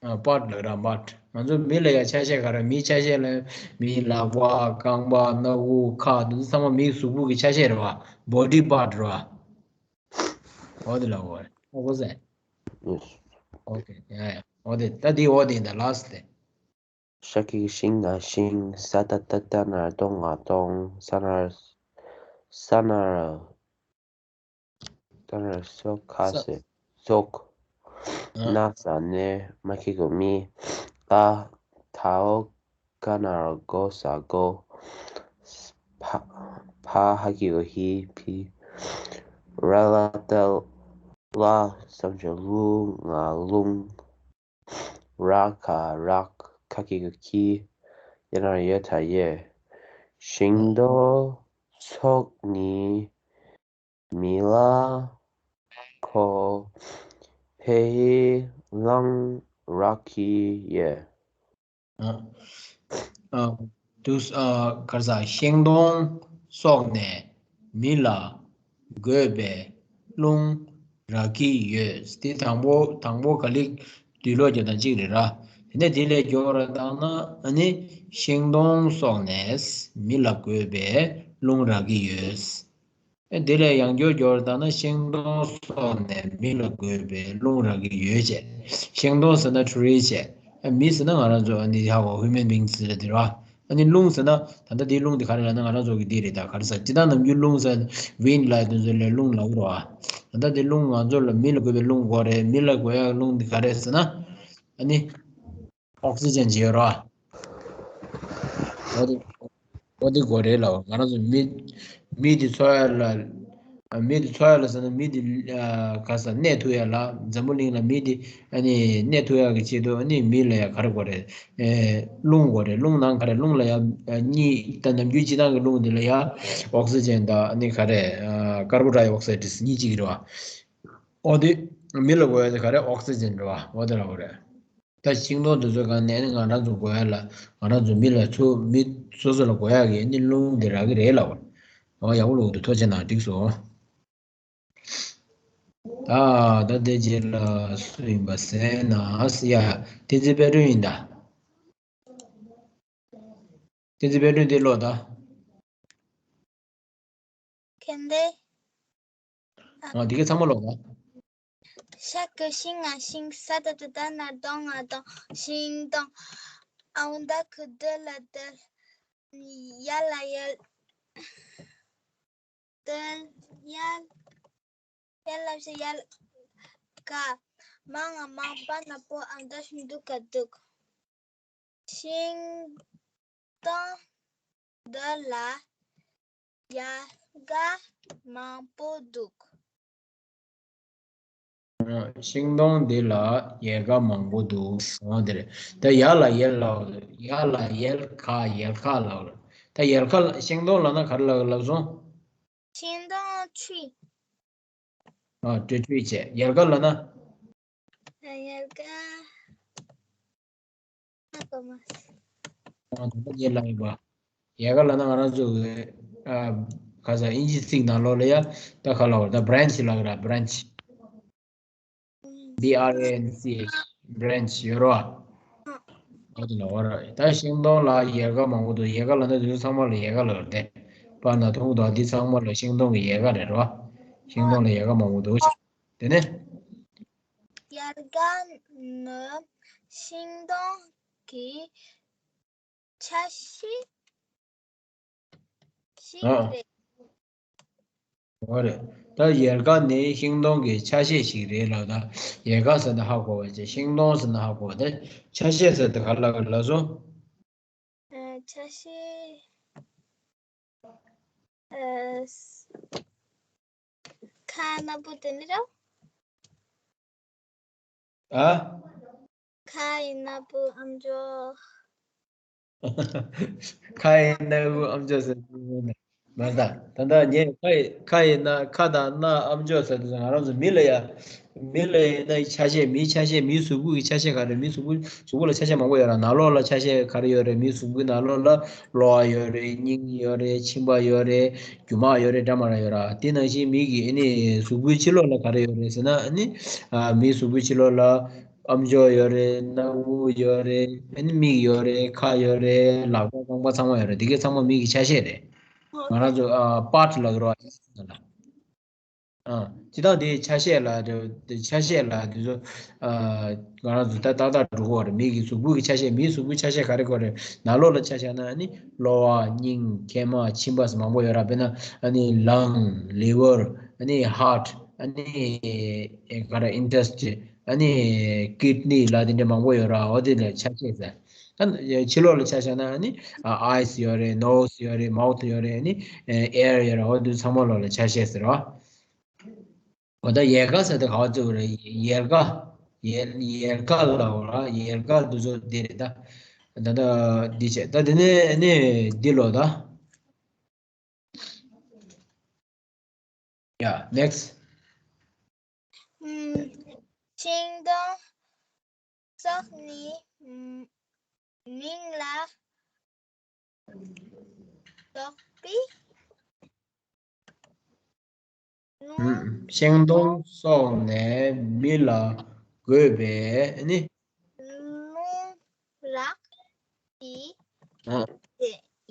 ཨ། part ལ་ར། part. ང་ཚོ་མི་ལ་ཡང་ཆ་ཤས་ག་རེ། མིའི་ཆ་ཤས་ལ་མིའི་ལག་པ། རྐང་པ། སྣ་ཁུག། ཁ། དེ་ཚོ་ཚང་མ་མིའི་གཟུགས་པོ་གི་ཆ་ཤས་རེད་བ། body part རེད་བ། འོ་དེ་ལ་འོ་རེད། ཨོ་གོ་སེ། Yes. okay. ཡ་ཡ། འོ་དེ། ད་དེ་འོ་དེ་ཡིན་ད། last དེ། ཤ་ཀི་ཤིང་ང་ཤིང་། ས་ཏ་བཏགས་སྟ་ན་རོ་སྟོ་ང་སྟོང་། ས་ན་ར། ས་ན་ར། ས་ན་རོ་སོ་ཁ་ས་སེ། སོག་ན་ས་ནས། མ་ཁི་གུ་མི། ཀ་ད་འོག་ག་ན་རོ་གོ་ས་སྒོ། ཕ་ཕ་ཧ་གི་གུ་ཧི་ཕི། ར་ལ་བཏགས་རླ་ས་མཚམས་ལུ་ང་རླུང་། ར་ག་རག་ཁ་གི་གུ་ཁི། ཡ་ན་རོ་ཡོ་ད་ཡོད། ཤིང་ཏོག་ཚོགས་ནི་མི་ལ་ཁོ། ཕེ་ཧི་ལང་རག་གི་ཡོད། ཨ། ཨ། དུས། ཨ། ག་རེ་ཟ། ཤིང་སྡོང་སོགས་ནས་མི་ལ་དགོས་པའི་རླུང་རག་གི་ཡོད། དེ་དང་པོ། དང་པོ་ག་ལེར་དུས་ལོག་རྒྱག་སྟངས་གཅིག་རེད་ར། དེ་ནས་དེ་ལས་མགྱོགས་ར་བཏང་ན། ཨ་ནི་ཤིང་སྡོང་སོགས་ནས་མི་ལ་དགོས་པའི་རླུང་རག་གི་ཡོད། ཨེ། དེ་ལས་ཡང་མགྱོགས་མགྱོགས་བཏང་ན། ཤིང་སྡོང་སོགས་ནས་མི་ལ་དགོས་པའི་རླུང་རག་གི་ཡོད་བྱས། ཤིང་སྡོང་ཟེར་ན་tree བྱས། ཨ། མི་ཟེར་ན་ང་རང་ཚོ་ཨ་ནི་ཧ་གོ། human beings ཟེར་དེ་རེད་བ། ཨ་ནི་རླུང་ཟེར་ན། ད་ལྟ་དེའི་རླུང་དེ་ག་རེ་ལབ་ན། ང་རང་ཚོ་གི་འདི་རེད་ད། ག་རེ་ཟ། སྤྱིར་བཏང་ནམ་རྒྱུན་རླུང་ཟེར། wind ལབ་དེ་ཚོ་ལ་རླུང་ལབ་ཀྱི་རེད་བ། ད་ལྟ་དེ་རླུང་ང་ཚོ་ལ་མི་ལ་དགོས་པའི་རླུང་དགོས་རེད། མི་ལ་དགོས་ཡག་རླུང་དེ་ག་རེ་ཟེར་ན། ཨ་ནི་oxygen ཅིག་ཡོད་རེད་བ། འོ་དེ། འོ་དེ་དགོས་རེད་ལབ། ང་རང་ཚོ་མི། མི་དེ་འཚོ་ཡག་ལ། མི་དེ་འཚོ་ཡག་ལ་ཟེར་ན། མི་དེ། ཨ། ག་རེ་ཟ། གནས་ཐུབ་ཡག་ལ། འཛམ་བུ་གླིང་ལ་མི་དེ་ཨ་ནི་གནས་ཐུབ་ཡག་གི་ཆེད་དུ། ཨ་ནི་མི་ལ་ཡང་ག་རེ་དགོས་རེད། ཨེ། རླུང་དགོས་རེད། རླུང་ནང་ག་རེ། རླུང་ལ་ཡང་གཉིས། ད་ནམ་རྒྱུན་སྤྱིར་བཏང་གི་རླུང་དེ་ལ་ཡང་oxygen དང་ཨ་ནི་ག་རེ། ཨ། carbon dioxide གཉིས་གཅིག་རེད་བ། འོ་དེ་མི་ལ་དགོས་ཡག་དེ་ག་རེ། oxygen རེད་བ། འོ་དེ་ལབ་དགོས་རེད། ད་ཤིང་སྡོང་དེ་ཚོ་གང་ནས་ནི་ང་རང་ཚོ་དགོས་ཡག་ལ། ང་རང་ཚོ་མི་ལ་ཚོ། མི་སོ་སོ་ལ་དགོས་ཡག་གི་ནི་རླུང་དེ་རག་གི་རེད་ལབ། འོ། ཡག་པོ་ལབ་འདུག། ཐུགས་རྗེ་གནང་། འགྲིག་སོང་། ད་ད་དེ་རྗེས་ལ་སུ་ཡིན་པ་ཟེར་ན། ཡ། བསྟན་འཛིན་དཔལ་སྒྲོན་ཡིན་ད། བསྟན་འཛིན་དཔལ་སྒྲོན་དེ་ཀློག་ད། ཁེན་ཏེ། ཨ། འདི་ག་ཚང་མ་ཀློག་ད། ཤ་ཀ་ཤིང་ང་ཤིང་། ས་ཏ་བཏགས་སྟ་ན་རོ་སྟོ་ང་སྟོང་། ཤིང་སྡོང་། འ་འོག་ད་གི་འདི་ལ་འདི། ཡ་ལ་ཡལ། འདི་ཡལ། ཡལ་ལ་ཞེ་ཡལ་ག་མ་ང་མང་། པ་ན་པོ། འ་འོག་ད་ཤིང་འདུག་ག་འདུག། ཤིང་སྡོང་འདི་ལ་ཡལ་ག་མང་པོ་འདུག། ཤིང་སྡོང་འདི་ལ་ཡལ་ག་མང་པོ་འདུག། འོ་དེ་རེད། ད་ཡ་ལ་ཡལ་ལ། ཡ་ལ་ཡལ་ག་ཡལ་ག་ལ། ད་ཡལ་ག་ལ། ཤིང་སྡོང་ལབ་ན་ག་རེ་ལབ་ལབ་སོང་། ཤིང་སྡོང་tree། ཨ། tree tree བྱས། ཡལ་ག་ལབ་ན། ཡལ་ག་ཧ་གོ་མ་སོང་། ཨ། ད་ལྟ་ངས་ལབ་ཡིན་པ། ཡལ་ག་ལབ་ན་ང་རང་ཚོ་གི། ཨ། ག་ས། དབྱིན་ཇི་ཚིག་ནང་ལོགས་ལ་ཡ། ད་ག་ལབ་རེད། ད་branch ལབ་གི་ར། branch། B R A N C H། branch ཡོད་རེད་བ། ཨ། དེ་ལ་འོ་ར། ད་ཤིང་སྡོང་ལ་ཡལ་ག་མང་པོ་འདུག། ཡལ་ག་ལབ་ན་དེ་ཚོ་ཚང་མ་ལ་ཡལ་ག་ལབ་རེད་དེ། པ་ན་ཐུང་དང་འདི་ཚང་མ་ལ་ཤིང་སྡོང་གི་ཡལ་ག་རེད་རེད་བ། ཤིང་སྡོང་ལ་ཡལ་ག་མང་པོ་འདུག། དེ་ནས། ཡལ་ག་ནི་ཤིང་སྡོང་གི་ཆ་ཤས་ཤིག་ཨ། རེད། འོ་རེད། ད་ཡལ་ག་ནི་ཤིང་སྡོང་གི་ཆ་ཤས་ཤིག་རེད་ལབ་ད། ཡལ་ག་ཟེར་ན་ཧ་གོ་བ་བྱས། ཤིང་སྡོང་ཟེར་ན་ཧ་གོ་བ་དེ། ཆ་ཤས་ཟེར་དེ་ག་ལ་ག་ལ་སོང་། ཆ་ཤས། ཨ། ཁ་ན་བུ་དེ་ནི་ར། ཨ། ཁ་ཡི་ན་བུ་ཨམ་ཅོག་ཁ་ཡི་ན་བུ་ཨམ་ཅོག་ཟེར་གྱི་ཡོད་ན། མ་ད་ད་ད་ངས་ཁ་ཡི་ཁ་ཡི་ན་ཁ་དང་སྣ་ཨམ་ཅོག་ཟེར་དུས་ང་རང་ཚོ་མི་ལ་ཡ། མི་ལ་ཡིན་ན་ཆ་ཤས། མིའི་ཆ་ཤས། མིའི་གཟུགས་པོ་གི་ཆ་ཤས་ག་རེ། མིའི་གཟུགས་པོ་གཟུགས་པོ་ལ་ཆ་ཤས་མང་པོ་ཡོད་ར། ནང་ལོགས་ལ་ཆ་ཤས་ག་རེ་ཡོད་རེད། མིའི་གཟུགས་པོའི་ནང་ལོགས་ལ་གློ་བ་ཡོད་རེད། སྙིང་ཡོད་རེད། མཆིན་པ་ཡོད་རེད། རྒྱུ་མ་ཡོད་རེད། འདྲ་མ་འདྲ་ཡོད་ར། དེ་ནང་བཞིན་མི་གི་ཨ་ནི་གཟུགས་པོའི་ཕྱི་ལོགས་ལ་ག་རེ་ཡོད་རེད་ཟེར་ན། ཨ་ནི་ཨ་མིའི་གཟུགས་པོའི་ཕྱི་ལོགས་ལ་ཨམ་ཅོག་ཡོད་རེད། སྣ་བུག་ཡོད་རེད། ཨ་ནི་མིག་ཡོད་རེད། ཁ་ཡོད་རེད། ལག་པ་རྐང་པ་ཚང་མ་ཡོད་རེད། དེ་གའི་ཚང་མ་མི་གི་ཆ་ཤས་རེད། ང་རང་ཚོ་ཨ་པཱར་ཊི་ལབ་ཀྱི་རེད་པ། ཨ། སྤྱིར་བཏང་དེའི་ཆ་ཤས་ལ་དེ་ཆ་ཤས་ལ་དེ་ཚོ་ཨ་ང་རང་ཚོ་ད་ཏག་ཏག་འགྲོ་གི་རེད། མི་གི་གཟུགས་པོ་གི་ཆ་ཤས། མིའི་གཟུགས་པོའི་ཆ་ཤས་ག་རེ་གོ་རེད། ནང་ལོགས་ལ་ཆ་བཞག་ན་ཨ་ནི་གློ་བ། སྙིང་། མཁལ་མ། མཆིན་པ་ཟེར་མང་པོ་ཡོད་ར། དཔེར་ན་ཨ་ནི་ལང་། ལི་ཝར། ཨ་ནི་ཧར་ཊི། ཨ་ནི་ཨེ་ག་རེ། ཨིན་ཊེ་སི་ཊིན། ཨ་ནི་ཀིཌ་ནི་ལ་དེ་འདྲ་མང་པོ་ཡོད་ར། འོ་དེ་ལ་ཆ་ཤས་ཟེར། ད་ཕྱི་ལོགས་ལ་ཆ་བཞག་ན་ཨ་ནི་ཨ་ཨའི་སི་ཡོད་རེད། ནོ་སི་ཡོད་རེད། མའོ་ཐི་ཡོད་རེད། ཨ་ནི་ཨེ་ཡར་ཡོད་རེད། འོ་དེ་ཚང་མ་ལོགས་ལ་ཆ་ཤས་ཟེར་བ། འོ་ད་ཡལ་ག་ཟེར་དེ་ག་པར་བརྩི་བ་རེད། ཡལ་ག་ཡལ་ཡལ་ག་ལབ་པ་ར། ཡལ་ག་འདི་ཚོ་འདི་རེད་ད། ད་ད་འདི་བྱས། ད་དེ་ནས་ཨ་ནི་འདི་ལོ་ད། Yeah, next. ཤིང་སྡོང་སོགས་ནི་མིང་ལ་འདོགས་པའི་ལུང་། ཤིང་སྡོང་སོགས་ནི་མི་ལ་དགོས་པའི་ནི། ལུང་རགས་ཀྱི་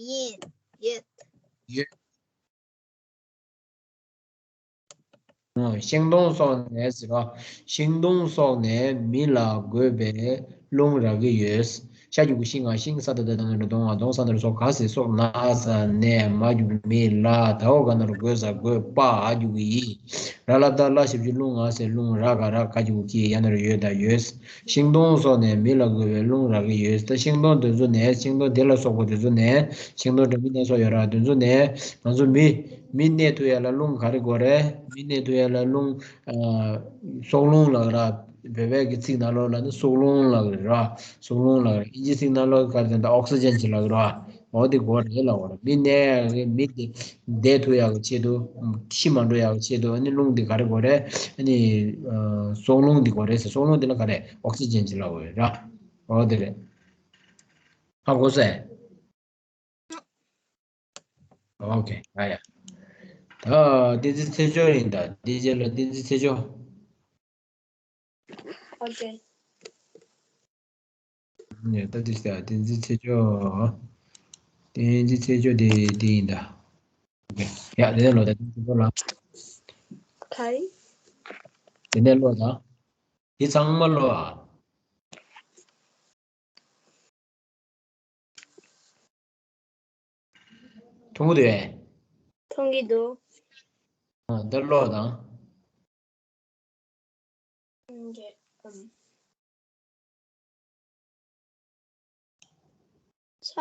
ཡིན་ཡོད། ཡོད། ཤིང་སྡོང་སོགས་ནས་ཟེར་བ། ཤིང་སྡོང་སོགས་ནས་མི་ལ་དགོས་པའི་ལུང་རགས་ཀྱི་ཡོད། ཤ་གི་གུ་ཤི་ང་ཤིང་། ས་ད་སྡ་ད་ང་ན་རོ་སྡོང་། ང་སྡོང་། ས་ན་རོ་སོ་ག་ཟེར་སོགས། ན་ས་ནས། མ་གི་གུ་མི། ལ། ད་འོག་ག་ན་རོ་དགོས། ས་དགོས། པ། འ་གི་གུ་འི། ར་ལ་བཏགས་རླ་ཞབས་ཀྱུ་རླུང་། ང་ཟེར་རླུང་། ར་ག་ར། ག་གི་གུ་གི། ཡ་ན་རོ་ཡོད། ད་ཡོད། ཤིང་སྡོང་སོགས་ནས་མི་ལ་དགོས་པའི་ལུང་རགས་ཀྱི་ཡོད། ད་ཤིང་སྡོང་དེ་ཚོ་ནས། ཤིང་སྡོང་དེ་ལ་སོགས་པ་དེ་ཚོ་ནས། ཤིང་སྡོང་འདྲ་མིན་སྣ་ཚོགས་ཡོད་ར། དེ་ཚོ་ནས་ང་ཚོ་མི་མི་གནས་ཐུབ་ཡ་ལ་ལུང་ག་རེ་དགོས་རེད། མི་གནས་ཐུབ་ཡ་ལ་ལུང་། ཨ་སྲོག་རླུང་ལབ་ར། བོད་པའི་གི་ཚིག་ནང་ལོགས་ལ་ནི་སྲོག་རླུང་ལབ་ར། སྲོག་རླུང་ལབ་ར། ཨིན་ཇི་ཚིག་ནང་ལོགས་ག་རེ་ཟེར་ན་ཨོག་སི་ཇན་ཅིག་ལབ་ར། འོ་དེ་དགོས་རེད་ལབ་ར། མི་གནས་ཡ་གི་མི་དེ་བསྡད་ཐུབ་ཡ་གི་ཆེད་དུ། ཤི་མ་འགྲོ་ཡ་གི་ཆེད་དུ་ཨ་ནི་རླུང་འདི་ག་རེ་དགོས་རེད། ཨ་ནི་ཨ་སྲོག་རླུང་འདི་དགོས་རེད་ཟེར། སྲོག་རླུང་འདི་ལ་ག་རེ། ཨོག་སི་ཇན་ཅིག་ལབ་དགོས་རེད་ར། འོ་དེ་རེད། ཧ་གོ་སོང་། ཨོ་ཁེ། ཨ་ཡ། ད་བསྟན་འཛིན་ཚེ་མཆོག་ཡིན་ད། དེའི་རྗེས་ལ་བསྟན་འཛིན་ཚེ་མཆོག་ཨོ་ཁེ། ཡ་ད་དེ་ད་བསྟན་འཛིན་ཚེ་མཆོག་བསྟན་འཛིན་ཚེ་མཆོག་དེ་དེ་ཡིན་ད། ཨོ་ཁེ། ཡ་དེ་ནས་ལོ་ད་བསྟན་འཛིན་ཚེ་མཆོག་ལ། ག་རེ། དེ་ནས་ལོ་ད། དེ་ཚང་མ་ལོ་ཨ། མཐོང་གི་འདུག་གས། མཐོང་གི་འདུག་ཨ། འདིར་ཀློག་དང་། འདི། ཨམ། ཚ།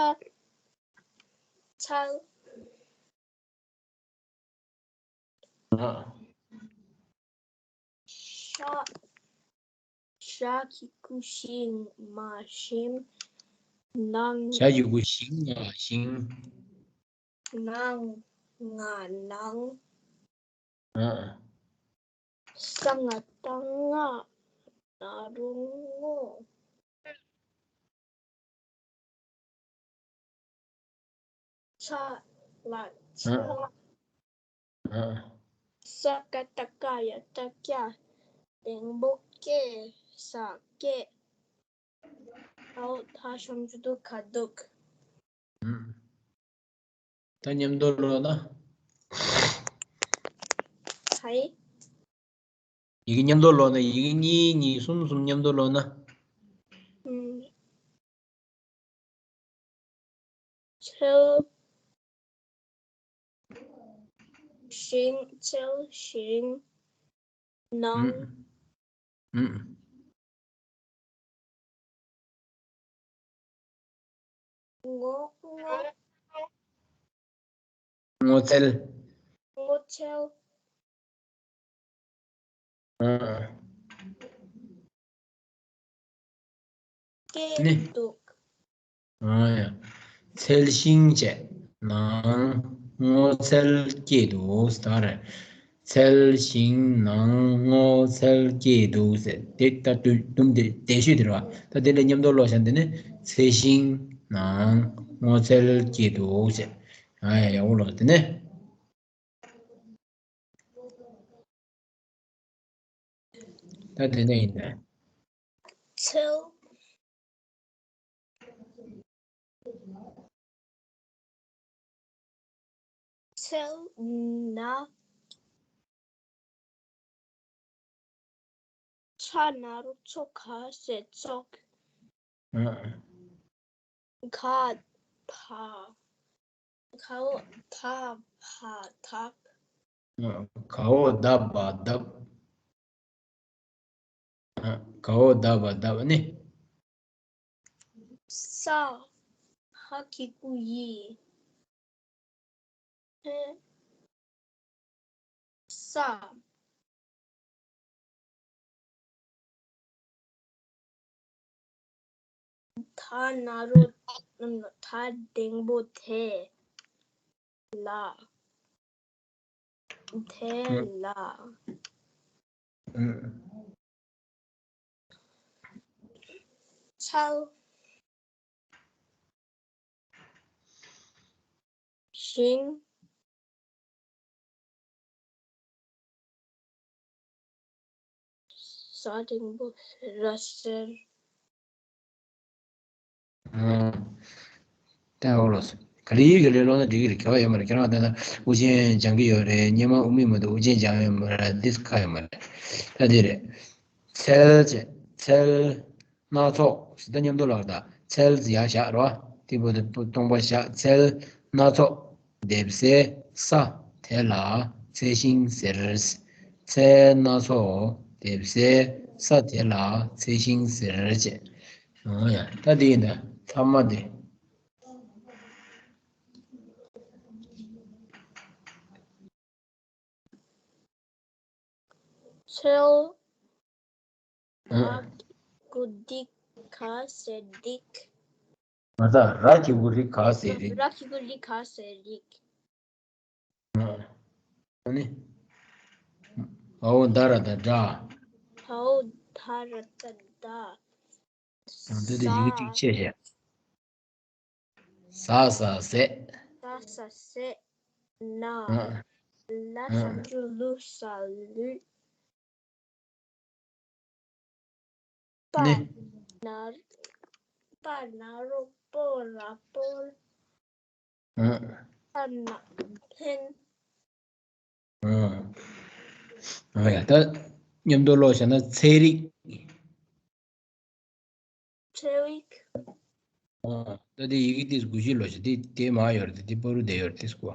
ཚ། ཨ། ཤ། ཞ་གི་གུ་ཞི་ང་ཞིང་། ནང་། ཞ་གི་གུ་ཞི་ང་ཞིང་། ནང་། ང་ནང་། ཨ། ས་ང་བཏགས་སྔ། ན་རོ་སྔོ། ཚ་ལ་ཚ། ཨ། ས་ཀ་བཏགས་སྐ་ཡ་བཏགས་སྐྱ། འགྲེང་བུ་སྐེ། ས་སྐེ། ཨའོ་ད་ཤོམ་ཅུ་དུ་ཁ་དུག་ཨུམ། ད་མཉམ་དུ་ཀློག་ན། ཧའི། ཡི་གེ་མཉམ་དུ་ཀློག་ན། ཡི་གེ་གཉིས་གཉིས་གསུམ་གསུམ་མཉམ་དུ་ཀློག་ན། ཨུམ། ཚལ། ཤིང་། ཚལ་ཤིང་། ནང་། ཨུམ། ཨུམ། སྔོ། སྔོ། སྔོ་ཚལ། སྔོ་ཚལ། ཨ། སྐྱེས་ནི་འདུག་ཨ་ཡ། ཚལ་ཞིང་བཅས་ནང་སྔོ་ཚལ་སྐྱེས་འདུག་ཟེར་བ་རེད། ཚལ་ཞིང་ནང་སྔོ་ཚལ་སྐྱེས་འདུག་ཟེར་དེ་ལྟར་དུ་དུམ་དེ་དེ་ཤོད་དེ་རེད་བ། ད་དེ་ལས་མཉམ་དུ་ཀློག་བྱ་འདི་ནི་ཚལ་ཞིང་ནང་སྔོ་ཚལ་སྐྱེས་འདུག་ཟེར། ཨ་ཡ་ཡག་པོ་ཀློག་དེ་ནི། ད་དེ་ནས་ཡིན་ད། ཚལ། ཚལ་ན། ཚ་ན་རོ་ཚོ་ག་ས་ཚོགས། ཨ། ག་བ་བ། ག་འོག་ད་བ་བདག་ག་འོག་ད་བ་བདག་ག་འོག་ད་བ་བདག་ནི། ས། ཧ་གི་གུ་ཡི། ཧེ། ས། ད་ན་རོ། ད་འགྲེང་བུ་དེ་ལ། དེ་ལ། ཚལ་ཞིང་། ས་འགྲེང་བུ་ར་ཟེར། ད་འོ་ལོ། ག་རེ་ཡིག་གི་ལས་ཀློག་ན་འགྲིག་གི་རེད། ག་བ་ཡོད་མ་རེད། ཁྱེད་རང་ད་ལྟ་དབུ་ཅན་སྦྱང་གི་ཡོད་རེད། སྙེ་མ་དབུ་མེད་མ་གཏོགས་དབུ་ཅན་སྦྱང་ཡོད་མ་རེད། འདི་ཁ་ཡོད་མ་རེད། ད་འདི་རེད། ཚལ་ཅེས་ཚལ། སྣ་ཚོགས་ཟེར་ད་མཉམ་དུ་ལ་ད་ཚལ་ཟེར་ཡ་བཞག་རོ། དེ་བོ་དེ་སྟོང་པ་བཞག་ཚལ་སྣ་ཚོགས་འདེབས་སའི་ས་དེ་ལ་ཚལ་ཞིང་ཟེར། ཚལ་སྣ་ཚོགས་འདེབས་སའི་ས་དེ་ལ་ཚལ་ཞིང་ཟེར་ཅེས། ཨོ་ཡ། ད་དེ་ཡིན་ད་ཐ་མ་དེ། ཚལ། ཨ། ར་གི་གུ་རི་ག་ཟེར་རིག་མ་ད་ར་གི་གུ་རི་ག་ཟེར་རིག་ར་གི་གུ་རི་ག་ཟེར་རིག་ཨ་ནི། འའོ་ད་ར་ད་དྲ། འའོ་ད་ར་ད་དྲ། ཨ་ད་དེ་ཡི་གེ་གཅིག་ཆད་བྱས། ཟ་ས་ཟས། ཟ་ས་ཟས། ན། ཨ། ལ་ས་ཨ་ཇུ་ལུ་ས་ལུས། པ། ནི། ན། པ་ན་རོ་པོ་ར་པོར། ཨ། པ་ན་འཕེན། ཨ། ཨ་ཡ་ད་མཉམ་དུ་ཀློག་བྱས་ན་ཚལ་རིགས། ཚལ་རིགས། ཨ། ད་དེ་ཡི་གེ་དེ་དགུ་བཞི་ལོ་ཞིག་དེ་དེ་མ་ཡོར་དེ་དེ་པ་རུ་དེ་ཡོར་དེ་སྐོ།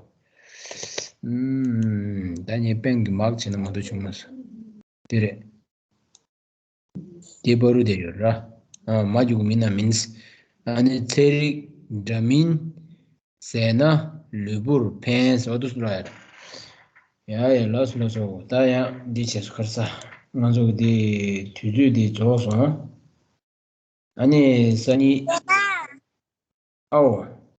ཨུམ། ད་ངས་པན་གི་མག་བྱས་ན་མ་གཏོགས་བྱུང་མ་སོང་། དེ་རེད། དེ་པ་རུ་དེ་ཡོད་ར། ཨ་མ་རྒྱུག་མིན་ན་མིན། ཨ་ནི་ཚལ་རིགས་འདྲ་མིན་ཟས་ན་ལུས་པོར་ཕན་ཟེར་བ་དུ་སུ་ལ་ཡ། ཡ་ཡ་ལགས་སོ་ལགས་སོ། ད་ཡང་འདི་བྱས་སོ་ཁར་ས། ང་ཚོ་གི་འདི་དུས་ཚོད་འདི་རྫོགས་སོང་། ཨ་ནི་སང་ཉིན། ཨའོ།